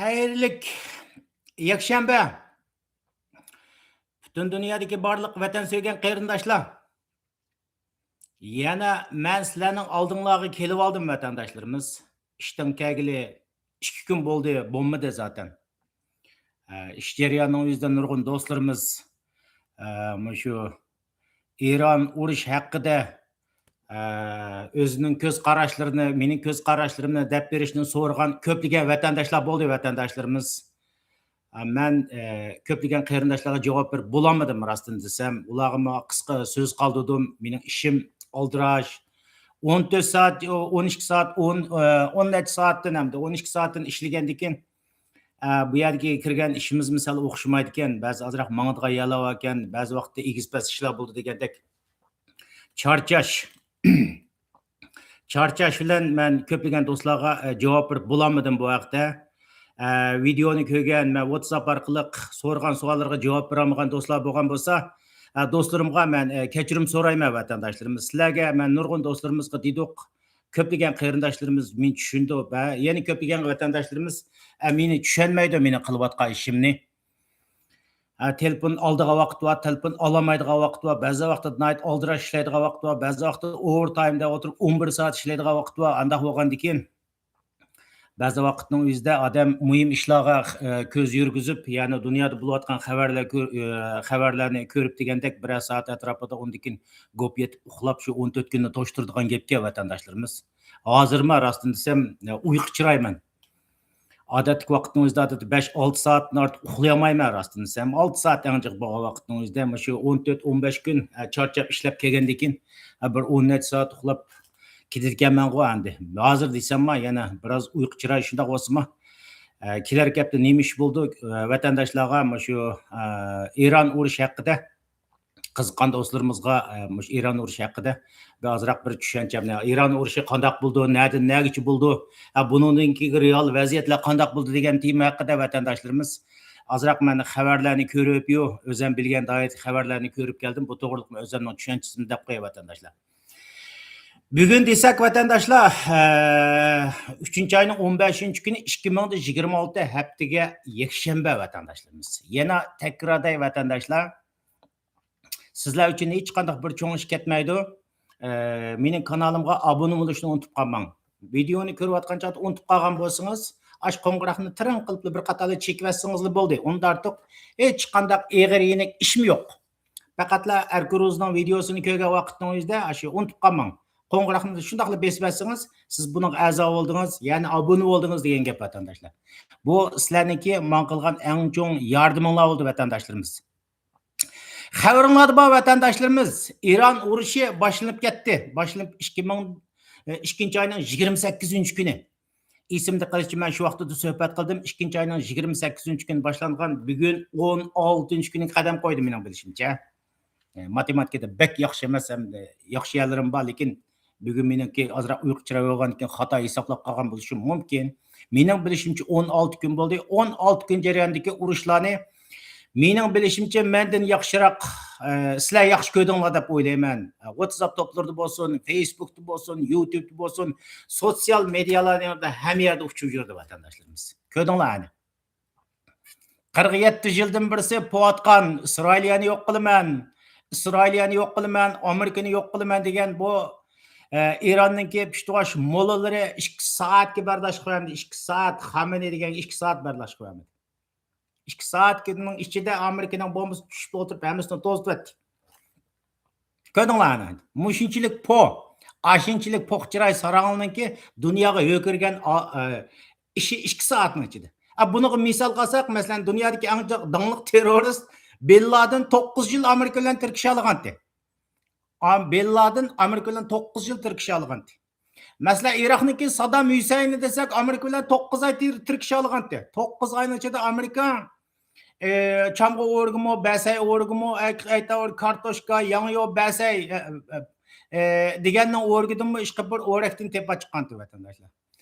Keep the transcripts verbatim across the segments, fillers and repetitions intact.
خەيرلىك يەكشەنبە. پۈتۈن دۇنيادىكى بارلىق ۋەتەن سۆيگەن قېرىنداشلار. يەنە مەن سىلەرنىڭ ئالدىڭلارغا كېلىۋالدىم، ۋەتەنداشلىرىمىز. ئىشتىن كەلگىلى ئىككى كۈن بولدى، بولمىدى زاتەن. ئە، ئىش جەريانىنىڭ ئۆزىدە نۇرغۇن دوستلىرىمىز، ئە، مۇشۇ ئىران ئۇرۇش ھەققىدە، ئە، ئۆزىنىڭ كۆز قاراشلىرىنى، مېنىڭ كۆز قاراشلىرىمنى دەپ بېرىشنى سورىغان كۆپلىگەن ۋەتەنداشلار بولدى، ۋەتەنداشلىرىمىز. ئە، مەن، ئە، كۆپلىگەن قېرىنداشلارغا جاۋاب بېرىپ بولالمىدىم، راستىنى دېسەم. ئۇلارغىمۇ قىسقا سۆز قالدۇردۇم. مېنىڭ ئىشىم ئالدىراش. ئون تۆت سائەت، ئون ئىككى سائەت، ئون، ئە، ئون نەچچە سائەتتىن، ھەمدە ئون ئىككى سائەتتىن ئىشلىگەندىن كېيىن، ئە، بۇ يەرگە كىرگەن ئىشىمىز مىسال ئوخشىمايدىكەن. بەزى ئازراق ماڭىدىغان يەرلەر باركەن، بەزى ۋاقىتتا ئېگىز پەس ئىشلار بولىدۇ دېگەندەك. چارچاش. چارچاش بىلەن مەن كۆپلىگەن دوستلارغا، ئە، جاۋاب بېرىپ بولالمىدىم بۇ ھەقتە. ئە، ۋىدېئونى كۆرگەن، مەن ۋاتساپ ئارقىلىق سورىغان سوئاللارغا جاۋاب بېرەلمىگەن دوستلار بولغان بولسا، ئە، دوستلىرىمغا مەن، ئە، كەچۈرۈم سورايمەن، ۋەتەنداشلىرىمىز. سىلەرگە مەن نۇرغۇن دوستلىرىمىزغا دېدۇق. كۆپلىگەن قېرىنداشلىرىمىز مېنى چۈشىنىدۇ. بە-، يەنە كۆپلىگەن ۋەتەنداشلىرىمىز، ئە، مېنى چۈشەنمەيدۇ، مېنىڭ قىلىۋاتقان ئىشىمنى. ئە، تېلېفون ئالىدىغان ۋاقىت بار، تېلېفون ئالالمايدىغان ۋاقىت بار، بەزى ۋاقىتتا ناھايىتى ئالدىراش ئىشلەيدىغان ۋاقىت بار، بەزى ۋاقىتتا ئوۋېرتايمدا ئولتۇرۇپ ئون بىر سائەت ئىشلەيدىغان ۋاقىت بار. ئانداق بولغاندىكىن، بەزى ۋاقىتنىڭ ئۆزىدە ئادەم مۇھىم ئىشلارغا، ئە، كۆز يۈرگۈزۈپ، يەنى دۇنيادا بولۇۋاتقان خەۋەرلەر كۆر-، ئە، خەۋەرلەرنى كۆرۈپ دېگەندەك بىرەر سائەت ئەتراپىدا، ئۇندىن كېيىن گوپ يېتىپ ئۇخلاپ، شۇ ئون تۆت كۈننى توشتۇرىدىغان گەپكەن، ۋەتەنداشلىرىمىز. ھازىرمۇ راستىنى دېسەم، ئە، ئۇيقۇ چىرايمەن. ئادەتتىكى ۋاقىتنىڭ ئۆزىدە، ئادەتتە بەش، ئالتە سائەتتىن ئارتۇق ئۇخلىيالمايمەن، راستىنى دېسەم. ئالتە سائەت ئەڭ جىق بولغان ۋاقىتنىڭ ئۆزىدە، مۇشۇ ئون تۆت، ئون بەش كۈن، ئە، چارچاپ ئىشلەپ كەلگەندىن كېيىن، ئە، بىر ئون نەچچە سائەت ئۇخلاپ كېتىدىكەنمەنغۇ ئەمدى. ھازىر دېسەمما يەنە بىراز ئۇيقۇ چىراي شۇنداق بولسىمۇ، ئە، كېلەر ھەپتە نېمە ئىش بولدى، ئە، ۋەتەنداشلارغا مۇشۇ، ئە، ئىران ئۇرۇشى ھەققىدە قىزىققان دوستلىرىمىزغا، ئە، مۇشۇ ئىران ئۇرۇشى ھەققىدە بىر ئازراق بىر چۈشەنچەمنى، ئىران ئۇرۇشى قانداق بولىدۇ، نەدىن نەگىچە بولىدۇ، ئە، بۇنىڭدىن كېيىنكى رېئال ۋەزىيەتلەر قانداق بولىدۇ دېگەن تېما ھەققىدە ۋەتەنداشلىرىمىز ئازراق مەن خەۋەرلەرنى كۆرۈپ، يو، ئۆزەم بىلگەن دائىرىدىكى خەۋەرلەرنى كۆرۈپ كەلدىم. بۇ توغرىلىقمۇ ئۆزەمنىڭ چۈشەنچىسىنى دەپ قوياي، ۋەتەنداشلار. بۈگۈن دېسەك، ۋەتەنداشلار، ئە، ئۈچىنچى ئاينىڭ ئون بەشىنچى كۈنى، ئىككى مىڭ يىگىرمە ئالتە ھەپتىگە يەكشەنبە، ۋەتەنداشلىرىمىز. يەنە تەكرارداي، ۋەتەنداشلار، سىزلەر ئۈچۈن ھېچقانداق بىر چوڭ ئىش كەتمەيدۇ. ئە، مېنىڭ كانالىمغا ئابۇنە بولۇشنى ئۇنتۇپ قالماڭ. ۋىدېئونى كۆرۈۋاتقان چاغدا ئۇنتۇپ قالغان بولسىڭىز، ئاش قوڭغۇراقنى تىرىڭ قىلىپلا بىر قاتارلا چېكىۋەتسىڭىزلا بولدى. ئۇندا ئارتۇق ھېچقانداق ئېغىر يېنىك ئىشمۇ يوق. پەقەتلا ئەركىروزنىڭ ۋىدېئوسىنى كۆرگەن ۋاقىتنىڭ ئۆزىدە ئاشۇ ئۇنتۇپ قالماڭ. قوڭغۇراقنى شۇنداقلا بېسىۋەتسىڭىز، سىز بۇنىڭغا ئەزا بولدىڭىز، يەنى ئابۇنە بولدىڭىز دېگەن گەپ، ۋەتەنداشلار. بۇ سىلەرنىڭكى ماڭا قىلغان ئەڭ چوڭ ياردىمىڭلار بولدى، ۋەتەنداشلىرىمىز. خەۋىرىڭلاردا بار، ۋەتەنداشلىرىمىز، ئىران ئۇرۇشى باشلىنىپ كەتتى. باشلىنىپ ئىككى مىڭ، ئىككىنچى ئاينىڭ يىگىرمە سەككىزىنچى كۈنى. ئېسىمدە قېلىشىچە، مەن شۇ ۋاقىتتا سۆھبەت قىلدىم. ئىككىنچى ئاينىڭ يىگىرمە سەككىزىنچى كۈنى باشلانغان، بۈگۈن ئون ئالتىنچى كۈنىگە قەدەم قويدى، مېنىڭ بىلىشىمچە. ئە، ماتېماتىكىدا بەك ياخشى ئەمەس، ھەم ياخشى يەرلىرىم بار، لېكىن بۈگۈن مېنىڭكى ئازراق ئۇيقۇ چىراي بولغاندىكىن خاتا ھېسابلاپ قالغان بولۇشۇم مۇمكىن. مېنىڭ بىلىشىمچە، ئون ئالتە كۈن بولدى. ئون ئالتە كۈن جەريانىدىكى ئۇرۇشلارنى، مېنىڭ بىلىشىمچە، مەندىن ياخشىراق، ئە، سىلەر ياخشى كۆردۈڭلار دەپ ئويلايمەن. ۋاتساپ توپلىرىدا بولسۇن، فېيسبۇكتا بولسۇن، يۇتۇبتا بولسۇن، سوتسىيال مېدىيالاردا ھەممە يەردە ئۇچۇپ يۈردى، ۋەتەنداشلىرىمىز. كۆردۈڭلار ئەنە. قىرىق يەتتە يىلدىن بىرسى پوۋاتقان، ئىسرائىلىيەنى يوق قىلىمەن، ئىسرائىلىيەنى يوق قىلىمەن، ئامېرىكىنى يوق قىلىمەن دېگەن بۇ، ئە، ئىراننىڭكى پىشتىۋاش موللىلىرى ئىككى سائەتكە بەرداشلىق بەرمىدى. ئىككى سائەت، خامنېي دېگەنگە ئىككى سائەت بەرداشلىق بەرمىدى. ئىككى سائەتنىڭ ئىچىدە ئامېرىكىنىڭ بومبىسى چۈشۈپ ئولتۇرۇپ، ھەممىسىنى توزۇتۇۋەتتى. كۆردۈڭلارمۇ؟ مۇشۇنچىلىك پو، ئاشۇنچىلىك پوق چىراي ساراڭلىنىڭكى دۇنياغا ھۆركىرىگەن، ئا، ئە، ئىشى ئىككى سائەتنىڭ ئىچىدە. ئە، بۇنىڭغا مىسال قالساق، مەسىلەن، دۇنيادىكى ئەڭ داڭلىق تېررورىست بىن لادېن توققۇز يىل ئامېرىكا بىلەن تىركىشەلىغانتى. ئا، بىن لادېن ئامېرىكا بىلەن توققۇز يىل تىركىشەلىغانتى. مەسىلەن، ئىراقنىڭكى ساددام ھۈسەيننى دېسەك، ئامېرىكا بىلەن توققۇز ئاي تىر-، تىركىشەلىغانتى. توققۇز ئاينىڭ ئىچىدە ئامېرىكا، ئى، چامغا ئورگىمۇ، بەسەي ئورگىمۇ، ئەي-، ئەيتا ئور-، كارتوشكا، ياڭيۇ، بەسەي، ئە، ئە، ئە، دېگەننىڭ ئورگىدىنمۇ ئىشقىلىپ بىر ئورەكتىن تېپىپ چىققانتى، ۋەتەنداشلار.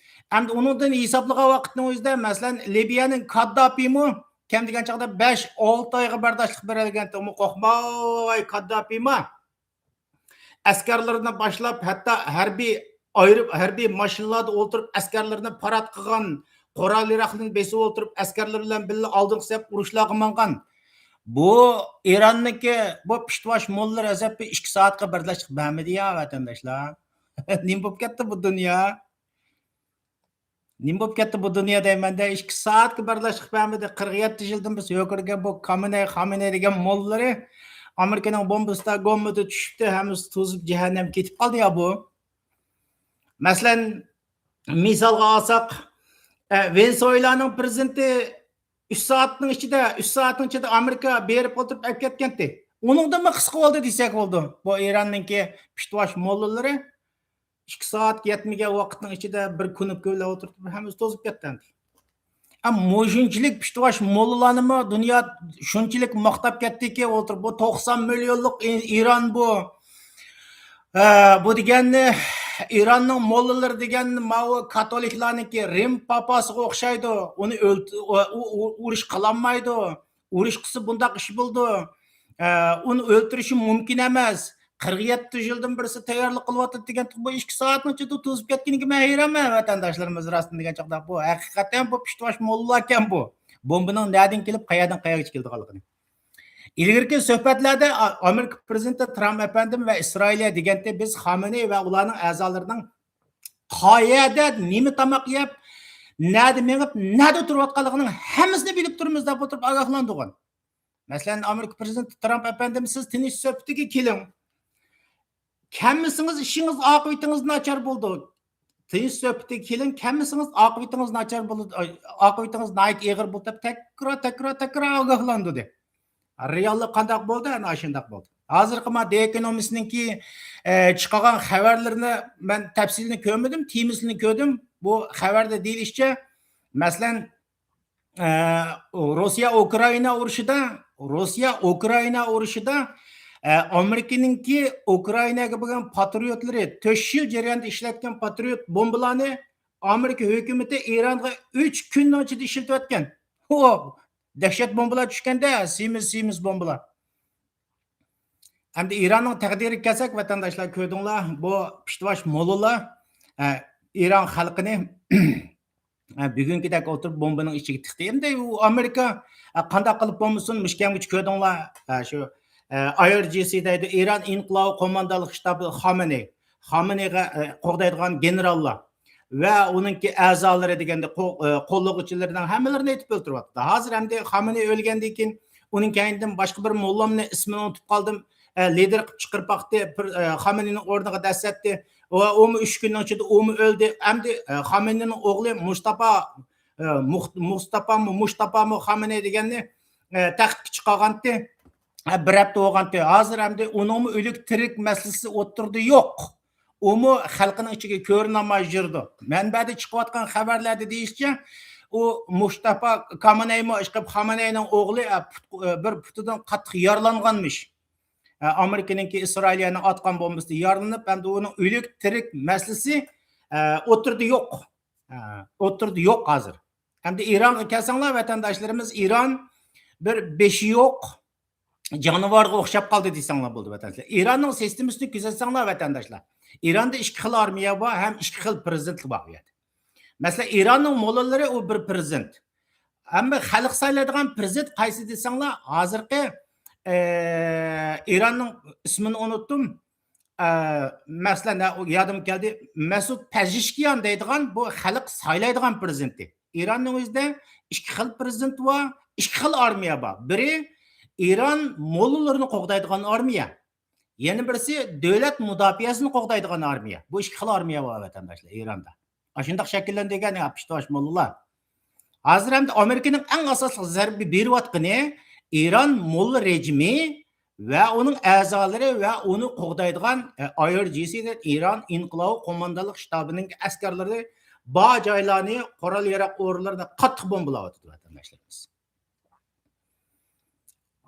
ئەمدى ئۇنىڭدىن ھېسابلىغان ۋاقىتنىڭ ئۆزىدە، مەسىلەن، لىبىيەنىڭ كادداپىمۇ كەم دېگەن چاغدا بەش، ئالتە ئايغا بەرداشلىق بېرەلىگەنتى، ئۇمۇ قورقماي كادداپىمۇ ئەسكەرلىرىنى باشلاپ، ھەتتا ھەربىي ئايرىپ، ھەربىي ماشىنىلاردا ئولتۇرۇپ ئەسكەرلىرىنى پارات قىلغان قورال ياراقلىرىنى بېسىپ ئولتۇرۇپ، ئەسكەرلىرى بىلەن بىللە ئالدىنقى سەپ ئۇرۇشلارغا ماڭغان. بۇ ئىراننىڭكى بۇ پىشتىۋاش موللىلىرى ئەزەپ بىر ئىككى سائەتكە بەرداشلىق بەرمىدى يا، ۋەتەنداشلار. نېمە بولۇپ كەتتى بۇ دۇنيا؟ نېمە بولۇپ كەتتى بۇ دۇنيا دەيمەندە، ئىككى سائەتكە بەرداشلىق بەرمىدى. قىرىق يەتتە يىلدىن بىز ھۆكۈرگەن بۇ كامېنەي، خامېنەي دېگەن موللىلىرى ئامېرىكىنىڭ بومبىسىدا، گوممىدا چۈشۈپتۇ، ھەممىسى توزۇپ جەھەننەمگە كېتىپ قالدى يا بۇ. مەسىلەن، مىسالغا ئالساق، ئە، ۋېنېسۇېلانىڭ پىرېزىدېنتى ئۈچ سائەتنىڭ ئىچىدە، ئۈچ سائەتنىڭ ئىچىدە ئامېرىكا بېرىپ ئولتۇرۇپ ئەپ كەتكەنتى. ئۇنىڭدىنمۇ قىسقا بولدى دېسەك بولىدۇ. بۇ ئىراننىڭكى پىشتىۋاش موللىلىرى ئىككى سائەتكە يەتمىگەن ۋاقىتنىڭ ئىچىدە بىر كۇنۇپكا بىلەن ئولتۇرتۇپ، ھەممىسى توزۇپ كەتتى ئەمدى. ئە، مۇشۇنچىلىك پىشتىۋاش موللىلارنىمۇ دۇنيا شۇنچىلىك ماختاپ كەتتىكى، ئولتۇرۇپ، بۇ توقسان مىليونلۇق ئى-، ئىران بۇ. ئە، بۇ دېگەننى، ئىراننىڭ موللىلىرى دېگەن ماۋۇ كاتولىكلارنىڭكى رىم پاپاسىغا ئوخشايدۇ. ئۇنى ئۆلت-، ئۇ، ئۇ، ئۇ، ئۇرۇش قىلالمايدۇ. ئۇرۇش قىلسا بۇنداق ئىش بولىدۇ. ئە، ئۇنى ئۆلتۈرۈشى مۇمكىن ئەمەس. قىرىق يەتتە يىلدىن بىرسى تەييارلىق قىلىۋاتىدۇ دېگەن، بۇ ئىككى سائەتنىڭ ئىچىدە توزۇپ كەتكىنىگە مەن ھەيرانمەن، ۋەتەنداشلىرىمىز راستىنى دېگەن چاغدا. بۇ ھەقىقەتەن بۇ پىشتىۋاش موللىلاركەن بۇ. بومبىنىڭ نەدىن كېلىپ، قەيەردىن قەيەرگىچە كېلىدىغانلىقىنى. ئىلگىرىكى سۆھبەتلەردە ئا-، ئامېرىكا پىرېزىدېنتى ترامپ ئەپەندىم ۋە ئىسرائىلىيە دېگەنتى، بىز خامنېي ۋە ئۇلارنىڭ ئەزالىرىنىڭ قەيەردە نېمە تاماق يەپ، نەدە مېڭىپ، نەدە تۇرۇۋاتقانلىقىنىڭ ھەممىسىنى بىلىپ تۇرىمىز دەپ ئولتۇرۇپ ئاگاھلاندۇرغان. مەسىلەن، ئامېرىكا پىرېزىدېنتى ترامپ ئەپەندىم، سىز تىنچ سۆھبىتىگە كېلىڭ. كەلمىسىڭىز ئىشىڭىز، ئاقىۋىتىڭىز ناچار بولىدۇ. تىنچ سۆھبىتىگە كېلىڭ، كەلمىسىڭىز ئاقىۋىتىڭىز ناچار بولىدۇ، ئاقىۋىتىڭىز ناھايىتى ئېغىر بولىدۇ دەپ تەكرار، تەكرار، تەكرار ئاگاھلاندۇردى. رېئاللىق قانداق بولدى؟ ئەنە ئاشۇنداق بولدى. ھازىرقى ما دې ئېكونومىستنىڭكى، ئە، چىقارغان خەۋەرلىرىنى مەن تەپسىلىنى كۆرمىدىم، تېمىسىنى كۆردۈم. بۇ خەۋەردە دېيىلىشىچە، مەسىلەن، ئە، روسىيە ئۇكرائىنا ئۇرۇشىدا، روسىيە ئۇكرائىنا ئۇرۇشىدا، ئە، ئامېرىكىنىڭكى ئۇكرائىناغا بولغان پاترىيوتلىرى، تۆت يىل جەريانىدا ئىشلەتكەن پاترىيوت بومبىلارنى ئامېرىكا ھۆكۈمىتى ئىرانغا ئۈچ كۈننىڭ ئىچىدە ئىشلىتىۋەتكەن. ئۇ دەھشەت بومبىلار چۈشكەندە، سېمىز، سېمىز بومبىلار. ئەمدى ئىراننىڭ تەقدىرىگە كەلسەك، ۋەتەنداشلار، كۆردۈڭلار، بۇ پىشتىۋاش موللىلار، ئە، ئىران خەلقىنى، ئە، بۈگۈنكىدەك ئولتۇرۇپ بومبىنىڭ ئىچىگە تىقتى. ئەمدى ئۇ ئامېرىكا، ئە، قانداق قىلىپ بولمىسۇن، مۇشۇ كەمگىچە كۆردۈڭلار، ئە، شۇ، ئە، ئاي ئار جى سى دەيدۇ، ئىران ئىنقىلابى قوماندانلىق شتابى خامنېي. خامنېيغا، ئە، قوغدايدىغان گېنېراللار ۋە ئۇنىڭكى ئەزالىرى دېگەندە قو-، ئە، قوللىغۇچىلىرىنىڭ ھەممىلىرىنى ئېتىپ ئۆلتۈرۈۋاتىدۇ. ھازىر ئەمدى خامنېي ئۆلگەندىن كېيىن ئۇنىڭ كەينىدىن باشقا بىر موللامنى ئىسمىنى ئۇنتۇپ قالدىم. ئە، لىدېر قىلىپ چىقىرىپ باقتى. بىر، ئە، خامنېينىڭ ئورنىغا دەسسەتتى. ۋە ئۇمۇ ئۈچ كۈننىڭ ئىچىدە ئۇمۇ ئۆلدى. ئەمدى، ئە، خامنېينىڭ ئوغلى مۇستاپا، ئە، مۇخ-، مۇستاپامۇ، مۇشتاپامۇ خامنېي دېگەننى، ئە، تەختكە چىقارغانتى. ئە، بىر ھەپتە بولغانتى. ھازىر ئەمدى ئۇنىڭمۇ ئۆلۈك تىرىك مەسىلىسى ئوتتۇرىدا يوق. ئۇمۇ خەلقنىڭ ئىچىگە كۆرۈنەلمەي يۈرىدۇ. مەنبەدە چىقىۋاتقان خەۋەرلەردە دېيىشىچە، ئۇ مۇستاپا كامانەيمۇ، ئىشقىلىپ خامنېينىڭ ئوغلى، ئە، پۇت-، ئە، بىر پۇتىدىن قاتتىق يارىلانغانمىش. ئە، ئامېرىكىنىڭكى ئىسرائىلىيەنىڭ ئاتقان بومبىسىدا يارىلىنىپ، ئەمدى ئۇنىڭ ئۆلۈك تىرىك مەسىلىسى، ئە، ئوتتۇرىدا يوق. ئە، ئوتتۇرىدا يوق ھازىر. ئەمدى ئىرانغا كەلسەڭلار، ۋەتەنداشلىرىمىز، ئىران بىر بېشى يوق جانىۋارغا ئوخشاپ قالدى دېسەڭلار بولىدۇ، ۋەتەنداشلار. ئىراننىڭ سىستېمىسىنى كۆزەتسەڭلار، ۋەتەنداشلار، ئىراندا ئىككى خىل ئارمىيە بار ھەم ئىككى خىل پىرېزىدېنت بار بۇ يەردە. مەسىلەن، ئىراننىڭ موللىلىرى ئۇ بىر پىرېزىدېنت. ئەمما خەلق سايلايدىغان پىرېزىدېنت قايسى دېسەڭلار، ھازىرقى، ئە، ئىراننىڭ ئىسمىنى ئۇنتتۇم. ئە، مەسىلەن، ھە، ئۇ يادىمغا كەلدى. مەسۇد پەزىشكىيان دەيدىغان بۇ خەلق سايلايدىغان پىرېزىدېنتى. ئىراننىڭ ئۆزىدە ئىككى خىل پىرېزىدېنت بار، ئىككى خىل ئارمىيە بار. بىرى ئىران موللىلىرىنى قوغدايدىغان ئارمىيە، يەنە بىرسى دۆلەت مۇداپىئەسىنى قوغدايدىغان ئارمىيە. بۇ ئىككى خىل ئارمىيە بار، ۋەتەنداشلار، ئىراندا. ئاشۇنداق شەكىللەندۈرگەن يا پىشتىۋاش موللىلار. ھازىر ئەمدى ئامېرىكىنىڭ ئەڭ ئاساسلىق زەربە بېرىۋاتقىنى ئىران موللا رېجىمى ۋە ئۇنىڭ ئەزالىرى ۋە ئۇنى قوغدايدىغان، ئە، ئاي ئار جى سى دەپ ئىران ئىنقىلابى قوماندانلىق شتابىنىڭ ئەسكەرلىرى بار جايلارنى، قورال ياراق ئورۇنلىرىنى قاتتىق بومبىلاۋاتىدۇ، ۋەتەنداشلىرىمىز.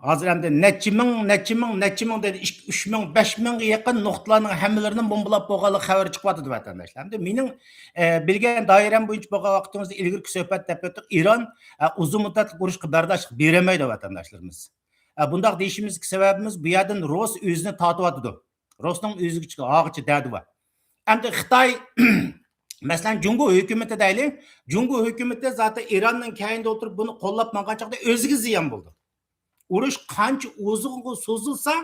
ھازىر ئەمدى نەچچە مىڭ، نەچچە مىڭ، نەچچە مىڭ دەيدۇ، ئىككى، ئۈچ مىڭ، بەش مىڭغا يېقىن نۇقتىلارنىڭ ھەممىلىرىنى بومبىلاپ بولغانلىق خەۋىرى چىقىۋاتىدۇ، ۋەتەنداشلار. ئەمدى مېنىڭ، ئە، بىلگەن دائىرەم بويىچە بولغان ۋاقتىمىزدا ئىلگىرىكى سۆھبەت دەپ ئۆتتۇق. ئىران، ئە، ئۇزۇن مۇددەتلىك ئۇرۇشقا بەرداشلىق بېرەلمەيدۇ، ۋەتەنداشلىرىمىز. ئە، بۇنداق دېيىشىمىزدىكى سەۋەبىمىز، بۇ يەردىن رۇس ئۆزىنى تارتىۋاتىدۇ. رۇسنىڭ ئۆزىگە ھاغىچە دەردى بار. ئەمدى خىتاي، مەسىلەن، جۇڭگو ھۆكۈمىتى دەيلى. جۇڭگو ھۆكۈمىتى زاتەن ئىراننىڭ كەينىدە ئولتۇرۇپ بۇنى قوللاپ ماڭغان چاغدا ئۆزىگە زىيان بولىدۇ. ئۇرۇش قانچە ئۇزۇنغا سوزۇلسا،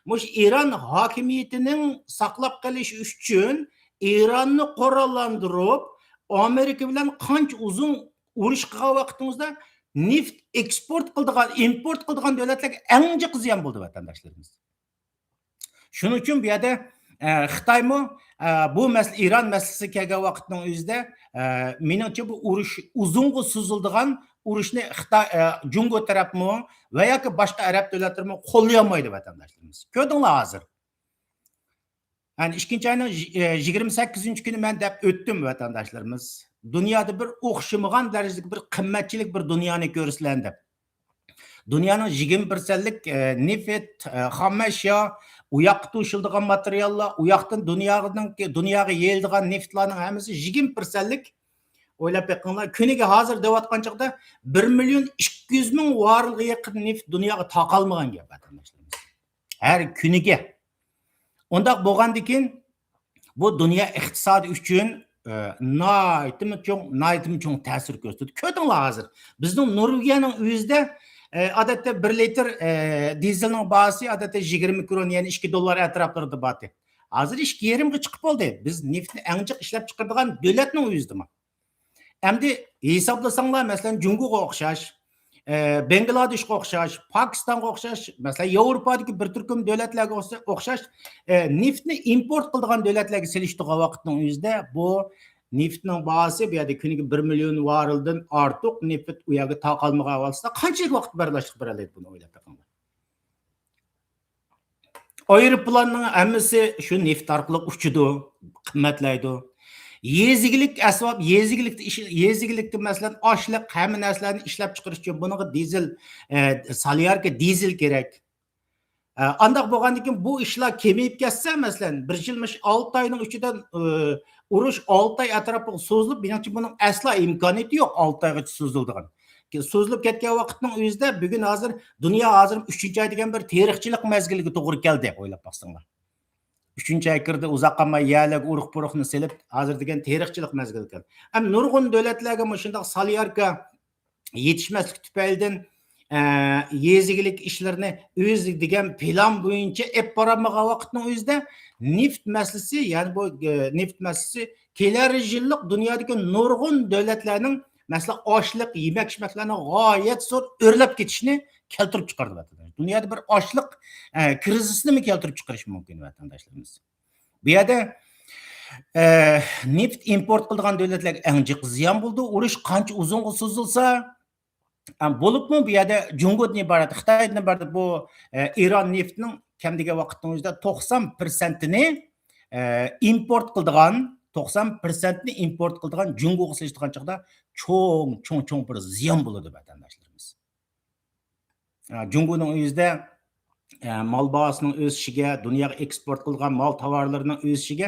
مۇشۇ ئىران ھاكىمىيىتىنىڭ ساقلاپ قېلىشى ئۈچۈن ئىراننى قوراللاندۇرۇپ، ئامېرىكا بىلەن قانچە ئۇزۇن ئۇرۇش قىلغان ۋاقتىڭىزدا نېفىت ئېكسپورت قىلىدىغان، ئىمپورت قىلىدىغان دۆلەتلەرگە ئەڭ جىق زىيان بولدى، ۋەتەنداشلىرىمىز. شۇنىڭ ئۈچۈن بۇ يەردە، ئە، خىتايمۇ، ئە، بۇ مەسىلە، ئىران مەسىلىسى كەلگەن ۋاقىتنىڭ ئۆزىدە، ئە، مېنىڭچە بۇ ئۇرۇش ئۇزۇنغا سوزۇلىدىغان ئۇرۇشنى خىتاي، ئە، جۇڭگو تەرەپمۇ ۋە ياكى باشقا ئەرەب دۆلەتلىرىمۇ قوللىيالمايدۇ، ۋەتەنداشلىرىمىز. كۆردۈڭلار ھازىر. يەنى ئىككىنچى ئاينىڭ يىگىرمە سەككىزىنچى كۈنى مەن دەپ ئۆتتۈم، ۋەتەنداشلىرىمىز. دۇنيادا بىر ئوخشىمىغان دەرىجىدىكى بىر قىممەتچىلىك بىر دۇنيانى كۆرىسىلەن دەپ. دۇنيانىڭ يىگىرمە پىرسەنتلىك، ئە، نېفىت، ئە، خام ئەشيا، ئۇ ياققا توشۇلىدىغان ماتېرىياللار، ئۇ ياقتىن دۇنيانىڭ، دۇنياغا يېيىلىدىغان نېفىتلارنىڭ ھەممىسى يىگىرمە پىرسەنتلىك. ئويلاپ بېقىڭلار، كۈنىگە ھازىر دەۋاتقان چاغدا بىر مىليون ئىككى يۈز مىڭ ۋارىلغا يېقىن نېفىت دۇنياغا تارقالمىغان گەپ، ۋەتەنداشلىرىمىز. ھەر كۈنىگە. ئۇنداق بولغاندىكىن، بۇ دۇنيا ئىقتىسادى ئۈچۈن، ئە، ناھايىتىمۇ چوڭ، ناھايىتىمۇ چوڭ تەسىر كۆرسىتىدۇ. كۆردۈڭلار ھازىر. بىزنىڭ نورۋېگىيەنىڭ ئۆزىدە، ئە، ئادەتتە بىر لىتىر، ئە، دىزېلنىڭ باھاسى ئادەتتە يىگىرمە كرون، يەنى ئىككى دوللار ئەتراپلىرىدا بارتى. ھازىر ئىككى يېرىمغا چىقىپ بولدى. بىز نېفىتنى ئەڭ جىق ئىشلەپ چىقىرىدىغان دۆلەتنىڭ ئۆزىدىمۇ. ئەمدى ھېسابلىساڭلار، مەسىلەن، جۇڭگوغا ئوخشاش، ئە، بەڭگلادېشقا ئوخشاش، پاكىستانغا ئوخشاش، مەسىلەن، ياۋروپادىكى بىر تۈركۈم دۆلەتلەرگە ئوخشا-، ئوخشاش، ئە، نېفىتنى ئىمپورت قىلىدىغان دۆلەتلەرگە سېلىشتۇرغان ۋاقىتنىڭ ئۆزىدە بۇ نېفىتنىڭ باھاسى بۇ يەردە كۈنىگە بىر مىليون ۋارىلدىن ئارتۇق نېفىت ئۇ يەرگە تارقالمىغان ھالدا قانچىلىك ۋاقىت بەرداشلىق بېرەلەيدۇ، بۇنى ئويلاپ بېقىڭلار. ئايروپىلاننىڭ ھەممىسى شۇ نېفىت ئارقىلىق ئۇچىدۇ، قىممەتلەيدۇ. يېزا ئىگىلىك ئەسۋاب، يېزا ئىگىلىكتە ئىش، يېزا ئىگىلىكتە، مەسىلەن، ئاشلىق، ھەممە نەرسىلەرنى ئىشلەپ چىقىرىش ئۈچۈن بۇنىڭغا دىزېل، ئە، سالياركا دىزېل كېرەك. ئە، ئانداق بولغاندىن كېيىن بۇ ئىشلار كېمىيىپ كەتسە، مەسىلەن، بىر يىل مۇشۇ ئالتە ئاينىڭ ئىچىدە، ئە، ئۇرۇش ئالتە ئاي ئەتراپىغا سوزۇلۇپ، مېنىڭچە بۇنىڭ ئەسلا ئىمكانىيىتى يوق، ئالتە ئايغىچە سوزۇلىدىغان. سوزۇلۇپ كەتكەن ۋاقىتنىڭ ئۆزىدە بۈگۈن ھازىر دۇنيا ھازىر ئۈچىنچى ئاي دېگەن بىر تېرىقچىلىق مەزگىلىگە توغرا كەلدى، ئويلاپ باقساڭلار. ئۈچىنچى ئاي كىردى، ئۇزاق قالماي يەرلەرگە ئۇرۇق-پۇرۇقنى سېلىپ، ھازىر دېگەن تېرىقچىلىق مەزگىلى كەلدى. ھەم نۇرغۇن دۆلەتلەرگە مۇشۇنداق سالياركا يېتىشمەسلىك تۈپەيلىدىن، ئە، يېزا ئىگىلىك ئىشلىرىنى ئۆزى دېگەن پىلان بويىچە ئېلىپ بارالمىغان ۋاقىتنىڭ ئۆزىدە نېفىت مەسىلىسى، يەنى بۇ، ئە، نېفىت مەسىلىسى كېلەر يىللىق دۇنيادىكى نۇرغۇن دۆلەتلەرنىڭ، مەسىلەن، ئاشلىق، يېمەك-ئىچمەكلەرنى غايەت زور ئۆرلەپ كېتىشىنى كەلتۈرۈپ چىقاردى، ۋەتەنداش. دۇنيادا بىر ئاشلىق، ئە، كىرىزىسىنىمۇ كەلتۈرۈپ چىقىرىشى مۇمكىن، ۋەتەنداشلىرىمىز. بۇ يەردە، ئە، نېفىت ئىمپورت قىلىدىغان دۆلەتلەرگە ئەڭ جىق زىيان بولىدۇ. ئۇرۇش قانچە ئۇزۇنغا سوزۇلسا، ئە، بولۇپمۇ بۇ يەردە جۇڭگودىن ئىبارەت، خىتايدىن ئىبارەت بۇ، ئە، ئىران نېفىتىنىڭ كەم دېگەن ۋاقىتنىڭ ئۆزىدە توقسان پىرسەنتىنى، ئە، ئىمپورت قىلىدىغان، توقسان پىرسەنتنى ئىمپورت قىلىدىغان جۇڭگوغا سېلىشتۇرغان چاغدا چوڭ، چوڭ، چوڭ بىر زىيان بولىدۇ، ۋەتەنداشلىرىمىز. ئە، جۇڭگونىڭ ئۆزىدە، ئە، مال باھاسىنىڭ ئۆسۈشىگە، دۇنياغا ئېكسپورت قىلغان مال تاۋارلىرىنىڭ ئۆسۈشىگە،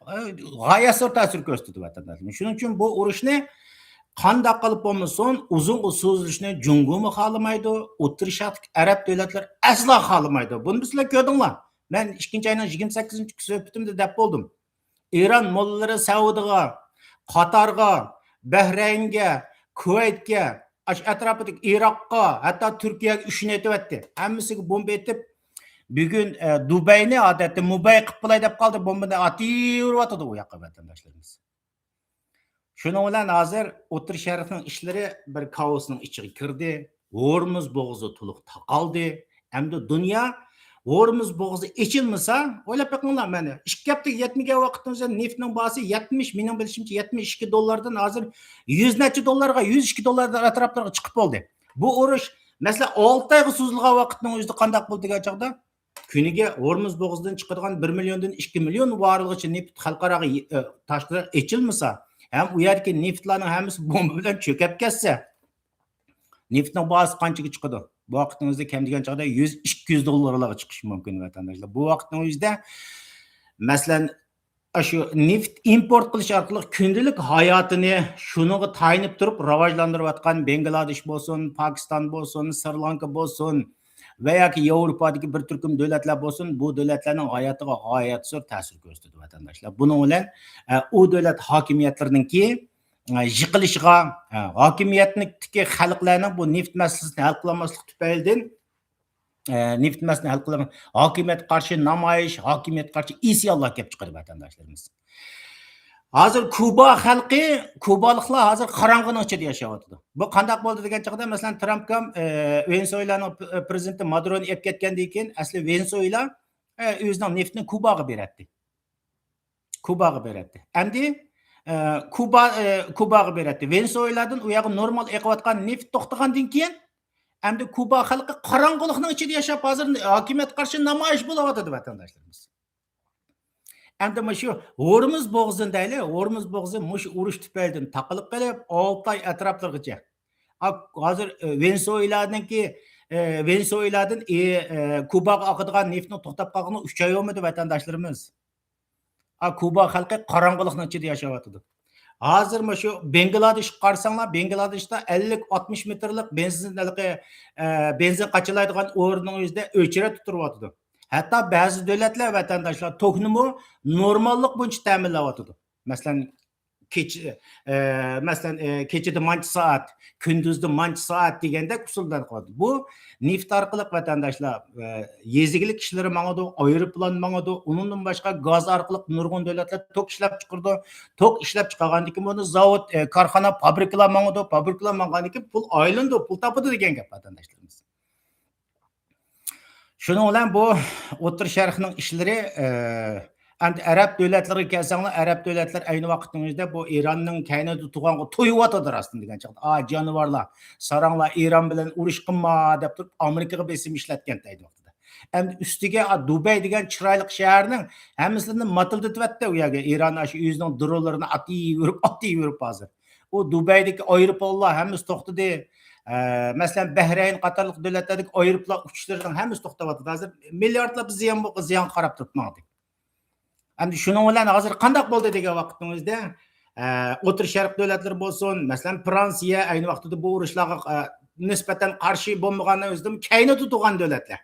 ئە، غايەت زور تەسىر كۆرسىتىدۇ، ۋەتەنداشلىرىم. شۇنىڭ ئۈچۈن بۇ ئۇرۇشنى قانداق قىلىپ بولمىسۇن، ئۇزۇنغا سوزۇلۇشىنى جۇڭگومۇ خالىمايدۇ، ئوتتۇرا شەرقتىكى ئەرەب دۆلەتلىرى ئەسلا خالىمايدۇ. بۇنى سىلەر كۆردۈڭلار. مەن ئىككىنچى ئاينىڭ يىگىرمە سەككىزىنچى سۆھبىتىمدە دەپ بولدۇم. ئىران موللىلىرى سەئۇدىغا، قاتارغا، بەھرەينگە، كۇۋەيتكە، ئاشۇ ئەتراپىدىكى ئىراققا، ھەتتا تۈركىيەگە ئۈشىنىۋېتىۋەتتى. ھەممىسىگە بومبا ئېتىپ، بۈگۈن، ئە، دۇبەينى ئادەتتە مۇبەي قىلىپ بولاي دەپ قالدى، بومبىنى ئېتىۋېرىۋاتىدۇ ئۇ ياققا ۋەتەنداشلىرىمىز. شۇنىڭ بىلەن ھازىر ئوتتۇرا شەرقنىڭ ئىشلىرى بىر كائوسنىڭ ئىچىگە كىردى. ھورمۇز بوغۇزى تولۇق تاقالدى. ئەمدى دۇنيا ھورمۇز بوغۇزى ئېچىلمىسا، ئويلاپ بېقىڭلار، مانا ئىككى ھەپتىگە يەتمىگەن ۋاقىتنىڭ ئۆزىدە نېفىتنىڭ باھاسى يەتمىش، مېنىڭ بىلىشىمچە يەتمىش ئىككى دوللاردىن ھازىر يۈز نەچچە دوللارغا، يۈز ئىككى دوللار ئەتراپلىرىغا چىقىپ بولدى. بۇ ئۇرۇش، مەسىلەن، ئالتە ئايغا سوزۇلغان ۋاقىتنىڭ ئۆزىدە قانداق بولدى دېگەن چاغدا، كۈنىگە ھورمۇز بوغۇزىدىن چىقىدىغان بىر مىليوندىن ئىككى مىليون ۋارىلغىچە نېفىت خەلقئاراغا، ئە، تاشقىرىغا ئېچىلمىسا، ھەم ئۇ يەردىكى نېفىتلارنىڭ ھەممىسى بومبا بىلەن چۆكۈپ كەتسە، نېفىتنىڭ باھاسى قانچىگە چىقىدۇ؟ بۇ ۋاقىتنىڭ ئۆزىدە كەم دېگەن چاغدا يۈز، ئىككى يۈز دوللارلارغا چىقىشى مۇمكىن، ۋەتەنداشلار. بۇ ۋاقىتنىڭ ئۆزىدە، مەسىلەن، ئاشۇ نېفىت ئىمپورت قىلىش ئارقىلىق كۈندىلىك ھاياتىنى شۇنىڭغا تايىنىپ تۇرۇپ راۋاجلاندۇرۇۋاتقان بەنگلادېش بولسۇن، پاكىستان بولسۇن، سرى لانكا بولسۇن، ۋە ياكى ياۋروپادىكى بىر تۈركۈم دۆلەتلەر بولسۇن، بۇ دۆلەتلەرنىڭ ھاياتىغا غايەت زور تەسىر كۆرسىتىدۇ، ۋەتەنداشلار. بۇنىڭ بىلەن، ئە، ئۇ دۆلەت ھاكىمىيەتلىرىنىڭكى، ئە، يىقىلىشىغا، ئە، ھاكىمىيەتتىكى خەلقلەرنىڭ بۇ نېفىت مەسىلىسىنى ھەل قىلالماسلىق تۈپەيلىدىن، ئە، نېفىت مەسىلىسىنى ھەل قىلالماي، ھاكىمىيەتكە قارشى نامايىش، ھاكىمىيەتكە قارشى ئىسيانلار كېلىپ چىقىدۇ، ۋەتەنداشلىرىمىز. ھازىر كۇبا خەلقى، كۇبالىقلار ھازىر قاراڭغۇنىڭ ئىچىدە ياشاۋاتىدۇ. بۇ قانداق بولدى دېگەن چاغدا، مەسىلەن، ترامپ كام، ئە، ۋېنېسۇېلانىڭ پ-، پرېزىدېنتى مادۇرونى ئېلىپ كەتكەندىن كېيىن، ئەسلى ۋېنېسۇېلا، ئە، ئۆزىنىڭ نېفىتىنى كۇباغا بېرەتتى. كۇباغا بېرەتتى. ئەمدى، ئە، كۇبا، ئە، كۇباغا بېرەتتى. ۋېنېسۇېلادىن ئۇ ياققا نورمال ئېقىۋاتقان نېفىت توختىغاندىن كېيىن، ئەمدى كۇبا خەلقى قاراڭغۇلۇقنىڭ ئىچىدە ياشاپ، ھازىر ھاكىمىيەتكە قارشى نامايىش بولۇۋاتىدۇ، ۋەتەنداشلىرىمىز. ئەمدى مۇشۇ ھورمۇز بوغۇزىنى دەيلى، ھورمۇز بوغۇزى مۇشۇ ئۇرۇش تۈپەيلىدىن تاقىلىپ قېلىپ، ئالتە ئاي ئەتراپلىرىغىچە. ئا، ھازىر، ئە، ۋېنېسۇېلانىڭكى، ئە، ۋېنېسۇېلادىن، ئى، ئە، كۇباغا ئاقىدىغان نېفىتنىڭ توختاپ قالغىنىغا ئۈچ ئاي بولمىدى، ۋەتەنداشلىرىمىز. ئا، كۇبا خەلقى قاراڭغۇلۇقنىڭ ئىچىدە ياشاۋاتىدۇ. ھازىر مۇشۇ بەنگلادېشقا قارىساڭلار، بەنگلادېشتا ئەللىك، ئاتمىش مېتىرلىق بېنزىن، ھېلىقى، ئە، بېنزىن قاچىلايدىغان ئورۇننىڭ ئۆزىدە ئۆچىرەتتە تۇرۇۋاتىدۇ. ھەتتا بەزى دۆلەتلەر، ۋەتەنداشلار، توكنىمۇ نورماللىق بويىچە تەمىنلەۋاتىدۇ. مەسىلەن، كېچە، ئە، مەسىلەن، ئە، كېچىدە مانچە سائەت، كۈندۈزدە مانچە سائەت دېگەندەك ئۇسۇلدا قىلىۋاتىدۇ. بۇ نېفىت ئارقىلىق، ۋەتەنداشلار، ئە، يېزا ئىگىلىك ئىشلىرى ماڭىدۇ، ئايروپىلان ماڭىدۇ، ئۇنىڭدىن باشقا گاز ئارقىلىق نۇرغۇن دۆلەتلەر توك ئىشلەپ چىقىرىدۇ. توك ئىشلەپ چىقارغاندىن كېيىن بۇنى زاۋۇت، ئە، كارخانا، پابرىكىلار ماڭىدۇ، پابرىكىلار ماڭغاندىن كېيىن پۇل ئايلىنىدۇ، پۇل تاپىدۇ دېگەن گەپ، ۋەتەنداشلىرىمىز. شۇنىڭ بىلەن بۇ ئوتتۇرا شەرقنىڭ ئىشلىرى، ئە، ئەمدى ئەرەب دۆلەتلىرىگە كەلسەڭلار، ئەرەب دۆلەتلەر ئەينى ۋاقىتنىڭ ئۆزىدە بۇ ئىراننىڭ كەينىدە تۇرغانغا تويۇۋاتىدۇ راستىنى دېگەن چاغدا. «ئا، جانىۋارلار، ساراڭلار ئىران بىلەن ئۇرۇش قىلما» دەپ تۇرۇپ، ئامېرىكىغا بېسىم ئىشلەتكەن ئەينى ۋاقتىدا. ئەمدى ئۈستىگە، ئا، دۇبەي دېگەن چىرايلىق شەھەرنىڭ ھەممىسىنى ماتىلدىتىۋەتتى ئۇ يەرگە. ئىران ئاشۇ ئۆزىنىڭ درونلىرىنى ئاتىۋېرىپ، ئاتىۋېرىپ ھازىر. ئۇ دۇبەيدىكى ئايروپىلانلار ھەممىسى توختىدى. ئە، مەسىلەن، بەھرەين قاتارلىق دۆلەتلەردىكى ئايروپىلان ئۇچۇشلىرىنىڭ ھەممىسى توختاۋاتىدۇ. ھازىر مىلياردلاپ زىيان، زىيانغا قاراپ تۇرۇپ ماڭدى. ئەمدى شۇنىڭ بىلەن ھازىر قانداق بولدى دېگەن ۋاقىتنىڭ ئۆزىدە، ئە، ئوتتۇرا شەرق دۆلەتلىرى بولسۇن، مەسىلەن، فرانسىيە ئەينى ۋاقتىدا بۇ ئۇرۇشلارغا، ئە، نىسبەتەن قارشى بولمىغاننىڭ ئۆزىدىمۇ كەينىدە تۇرغان دۆلەتلەر.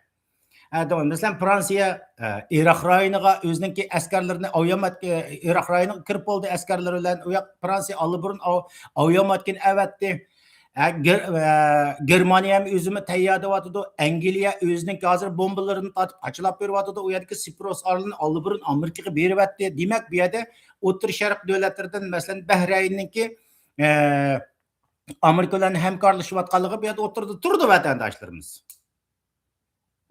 ھە، داۋام. مەسىلەن، فرانسىيە، ئە، ئىراق رايونىغا ئۆزىنىڭكى ئەسكەرلىرىنى ئاۋۇيالمايتكىن، ئىراق رايونىغا كىرىپ بولدى ئەسكەرلىرى بىلەن. ئۇ ياق، فرانسىيە ئاللىبۇرۇن ئاۋ-، ئاۋۇيالمايتكىن ئەۋەتتى. ھە، گېر-، ئە، گېرمانىيە ھەم ئۆزىمۇ تەييار دەۋاتىدۇ. ئەنگلىيە ئۆزىنىڭكى ھازىر بومبىلىرىنى تارتىپ قاچىلاپ بېرىۋاتىدۇ. ئۇ يەردىكى سىپروس ئارىلىنى ئاللىبۇرۇن ئامېرىكىغا بېرىۋەتتى. دېمەك، بۇ يەردە ئوتتۇرا شەرق دۆلەتلىرىدىن، مەسىلەن، بەھرەيننىڭكى، ئە، ئامېرىكا بىلەن ھەمكارلىشىۋاتقانلىقى بۇ يەردە ئوتتۇرىدا تۇرىدۇ، ۋەتەنداشلىرىمىز.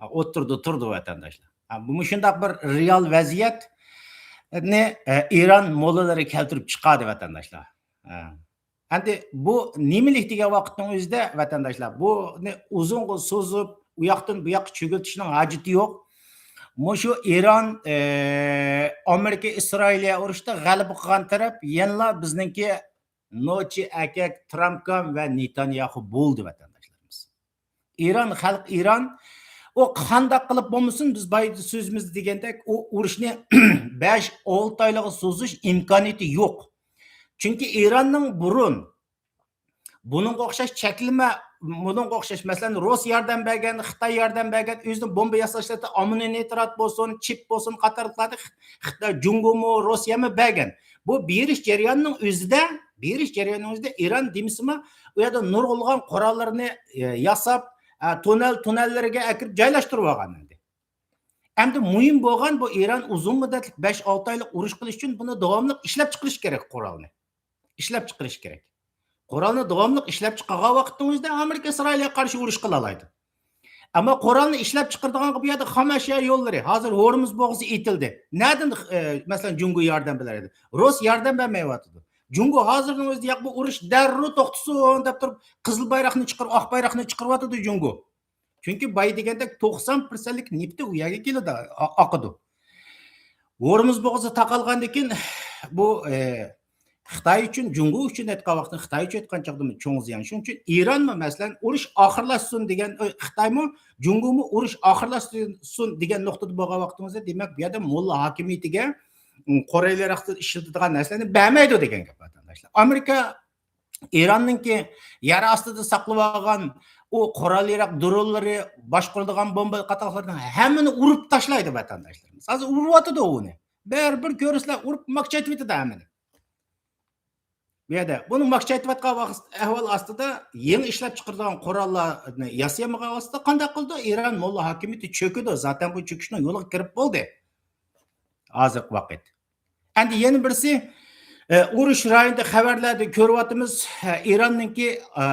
ئوتتۇرىدا تۇرىدۇ، ۋەتەنداشلار. ھە، بۇ مۇشۇنداق بىر رېئال ۋەزىيەتنى، ئە، ئىران موللىلىرى كەلتۈرۈپ چىقاردى، ۋەتەنداشلار. ھە. ئەمدى بۇ نېمىلىك دېگەن ۋاقىتنىڭ ئۆزىدە، ۋەتەنداشلار، بۇنى ئۇزۇنغا سوزۇپ، ئۇ ياقتىن بۇ ياققا چۆگۈلتۈشنىڭ ھاجىتى يوق. مۇشۇ ئىران، ئە، ئامېرىكا ئىسرائىلىيە ئۇرۇشتا غەلىبە قىلغان تەرەپ يەنىلا بىزنىڭكى نوچى ئەركەك ترامپ كام ۋە نېتانياخۇ بولدى، ۋەتەنداشلىرىمىز. ئىران، خەلق ئىران، ئۇ قانداق قىلىپ بولمىسۇن، بىز بايىدا سۆزىمىزدە دېگەندەك، ئۇ ئۇرۇشنى بەش، ئالتە ئايلىققا سوزۇش ئىمكانىيىتى يوق. چۈنكى ئىراننىڭ بۇرۇن، بۇنىڭغا ئوخشاش چەكلىمە، بۇنىڭغا ئوخشاش، مەسىلەن، رۇس ياردەم بەرگەن، خىتاي ياردەم بەرگەن، ئۆزىنىڭ بومبا ياساش ئىشلىرىدا ئاممونىم نىترات بولسۇن، چىپ بولسۇن قاتارلىقلاردا خىتاي، جۇڭگومۇ، روسىيەمۇ بەرگەن. بۇ بېرىش جەريانىنىڭ ئۆزىدە، بېرىش جەريانىنىڭ ئۆزىدە ئىران دېمىسىمۇ، ئۇ يەردە نۇرغۇنلىغان قوراللىرىنى، ئە، ياساپ، ئە، توننېل، توننېللىرىگە ئەكىرىپ جايلاشتۇرۇۋالغان ئەمدى. ئەمدى مۇھىم بولغان بۇ ئىران ئۇزۇن مۇددەتلىك بەش، ئالتە ئايلىق ئۇرۇش قىلىش ئۈچۈن بۇنى داۋاملىق ئىشلەپ چىقىرىش كېرەك قورالنى. ئىشلەپ چىقىرىش كېرەك. قورالنى داۋاملىق ئىشلەپ چىقارغان ۋاقىتنىڭ ئۆزىدە ئامېرىكا ئىسرائىلگە قارشى ئۇرۇش قىلالايدۇ. ئەمما قورالنى ئىشلەپ چىقىرىدىغانغا بۇ يەردە خام ئەشيا يوللىرى، ھازىر ھورمۇز بوغۇزى ئېتىلدى. نەدىن، ئە، مەسىلەن، جۇڭگو ياردەم بېرەر ئىدى؟ رۇس ياردەم بەرمەيۋاتىدۇ. جۇڭگو ھازىرنىڭ ئۆزىدە ياق، بۇ ئۇرۇش دەررۇ توختىسۇن دەپ تۇرۇپ، قىزىل بايراقنى چىقىرىپ، ئاق بايراقنى چىقىرىۋاتىدۇ جۇڭگو. چۈنكى بايا دېگەندەك توقسان پىرسەنتلىك نېفىتى ئۇ يەرگە كېلىدۇ، ئا-، ئاقىدۇ. ھورمۇز بوغۇزى تاقالغاندىن كېيىن بۇ، ئە، خىتاي ئۈچۈن، جۇڭگو ئۈچۈن ئېيتقان ۋاقتىدا، خىتاي ئۈچۈن ئېيتقان چاغدا چوڭ زىيان. شۇنىڭ ئۈچۈن ئىرانمۇ، مەسىلەن، ئۇرۇش ئاخىرلاشسۇن دېگەن، ئە، خىتايمۇ، جۇڭگومۇ ئۇرۇش ئاخىرلاشسۇن دېگەن نۇقتىدا بولغان ۋاقتىڭىزدا، دېمەك، بۇ يەردە موللا ھاكىمىيىتىگە، م، قورال-ياراغ ئىشلىتىدىغان نەرسىلەرنى بەرمەيدۇ دېگەن گەپ، ۋەتەنداشلار. ئامېرىكا ئىراننىڭكى يەر ئاستىدا ساقلىۋالغان ئۇ قورال ياراق درونلىرى، باشقۇرىدىغان بومبا قاتارلىقلارنىڭ ھەممىنى ئۇرۇپ تاشلايدۇ ۋەتەنداشلىرىمىز. ھازىر ئۇرۇۋاتىدۇ ئۇنى. بەرىبىر كۆرسىلەر ئۇرۇپ ماكچايتىۋېتىدۇ ھەممىنى. بۇ يەردە بۇنى ماكچايتىۋاتقان ۋاقىت، ئەھۋال ئاستىدا يېڭى ئىشلەپ چىقىرىدىغان قوراللارنى ياسىيالمىغان ۋاقىتتا قانداق قىلىدۇ؟ ئىران موللا ھاكىمىيىتى چۆكىدۇ. زاتەن بۇ چۆكۈشنىڭ يولىغا كىرىپ بولدى ھازىرقى ۋاقىت. ئەمدى يەنە بىرسى، ئە، ئۇرۇش رايونىدا خەۋەرلەردە كۆرۈۋاتىمىز، ئە، ئىراننىڭكى، ئە،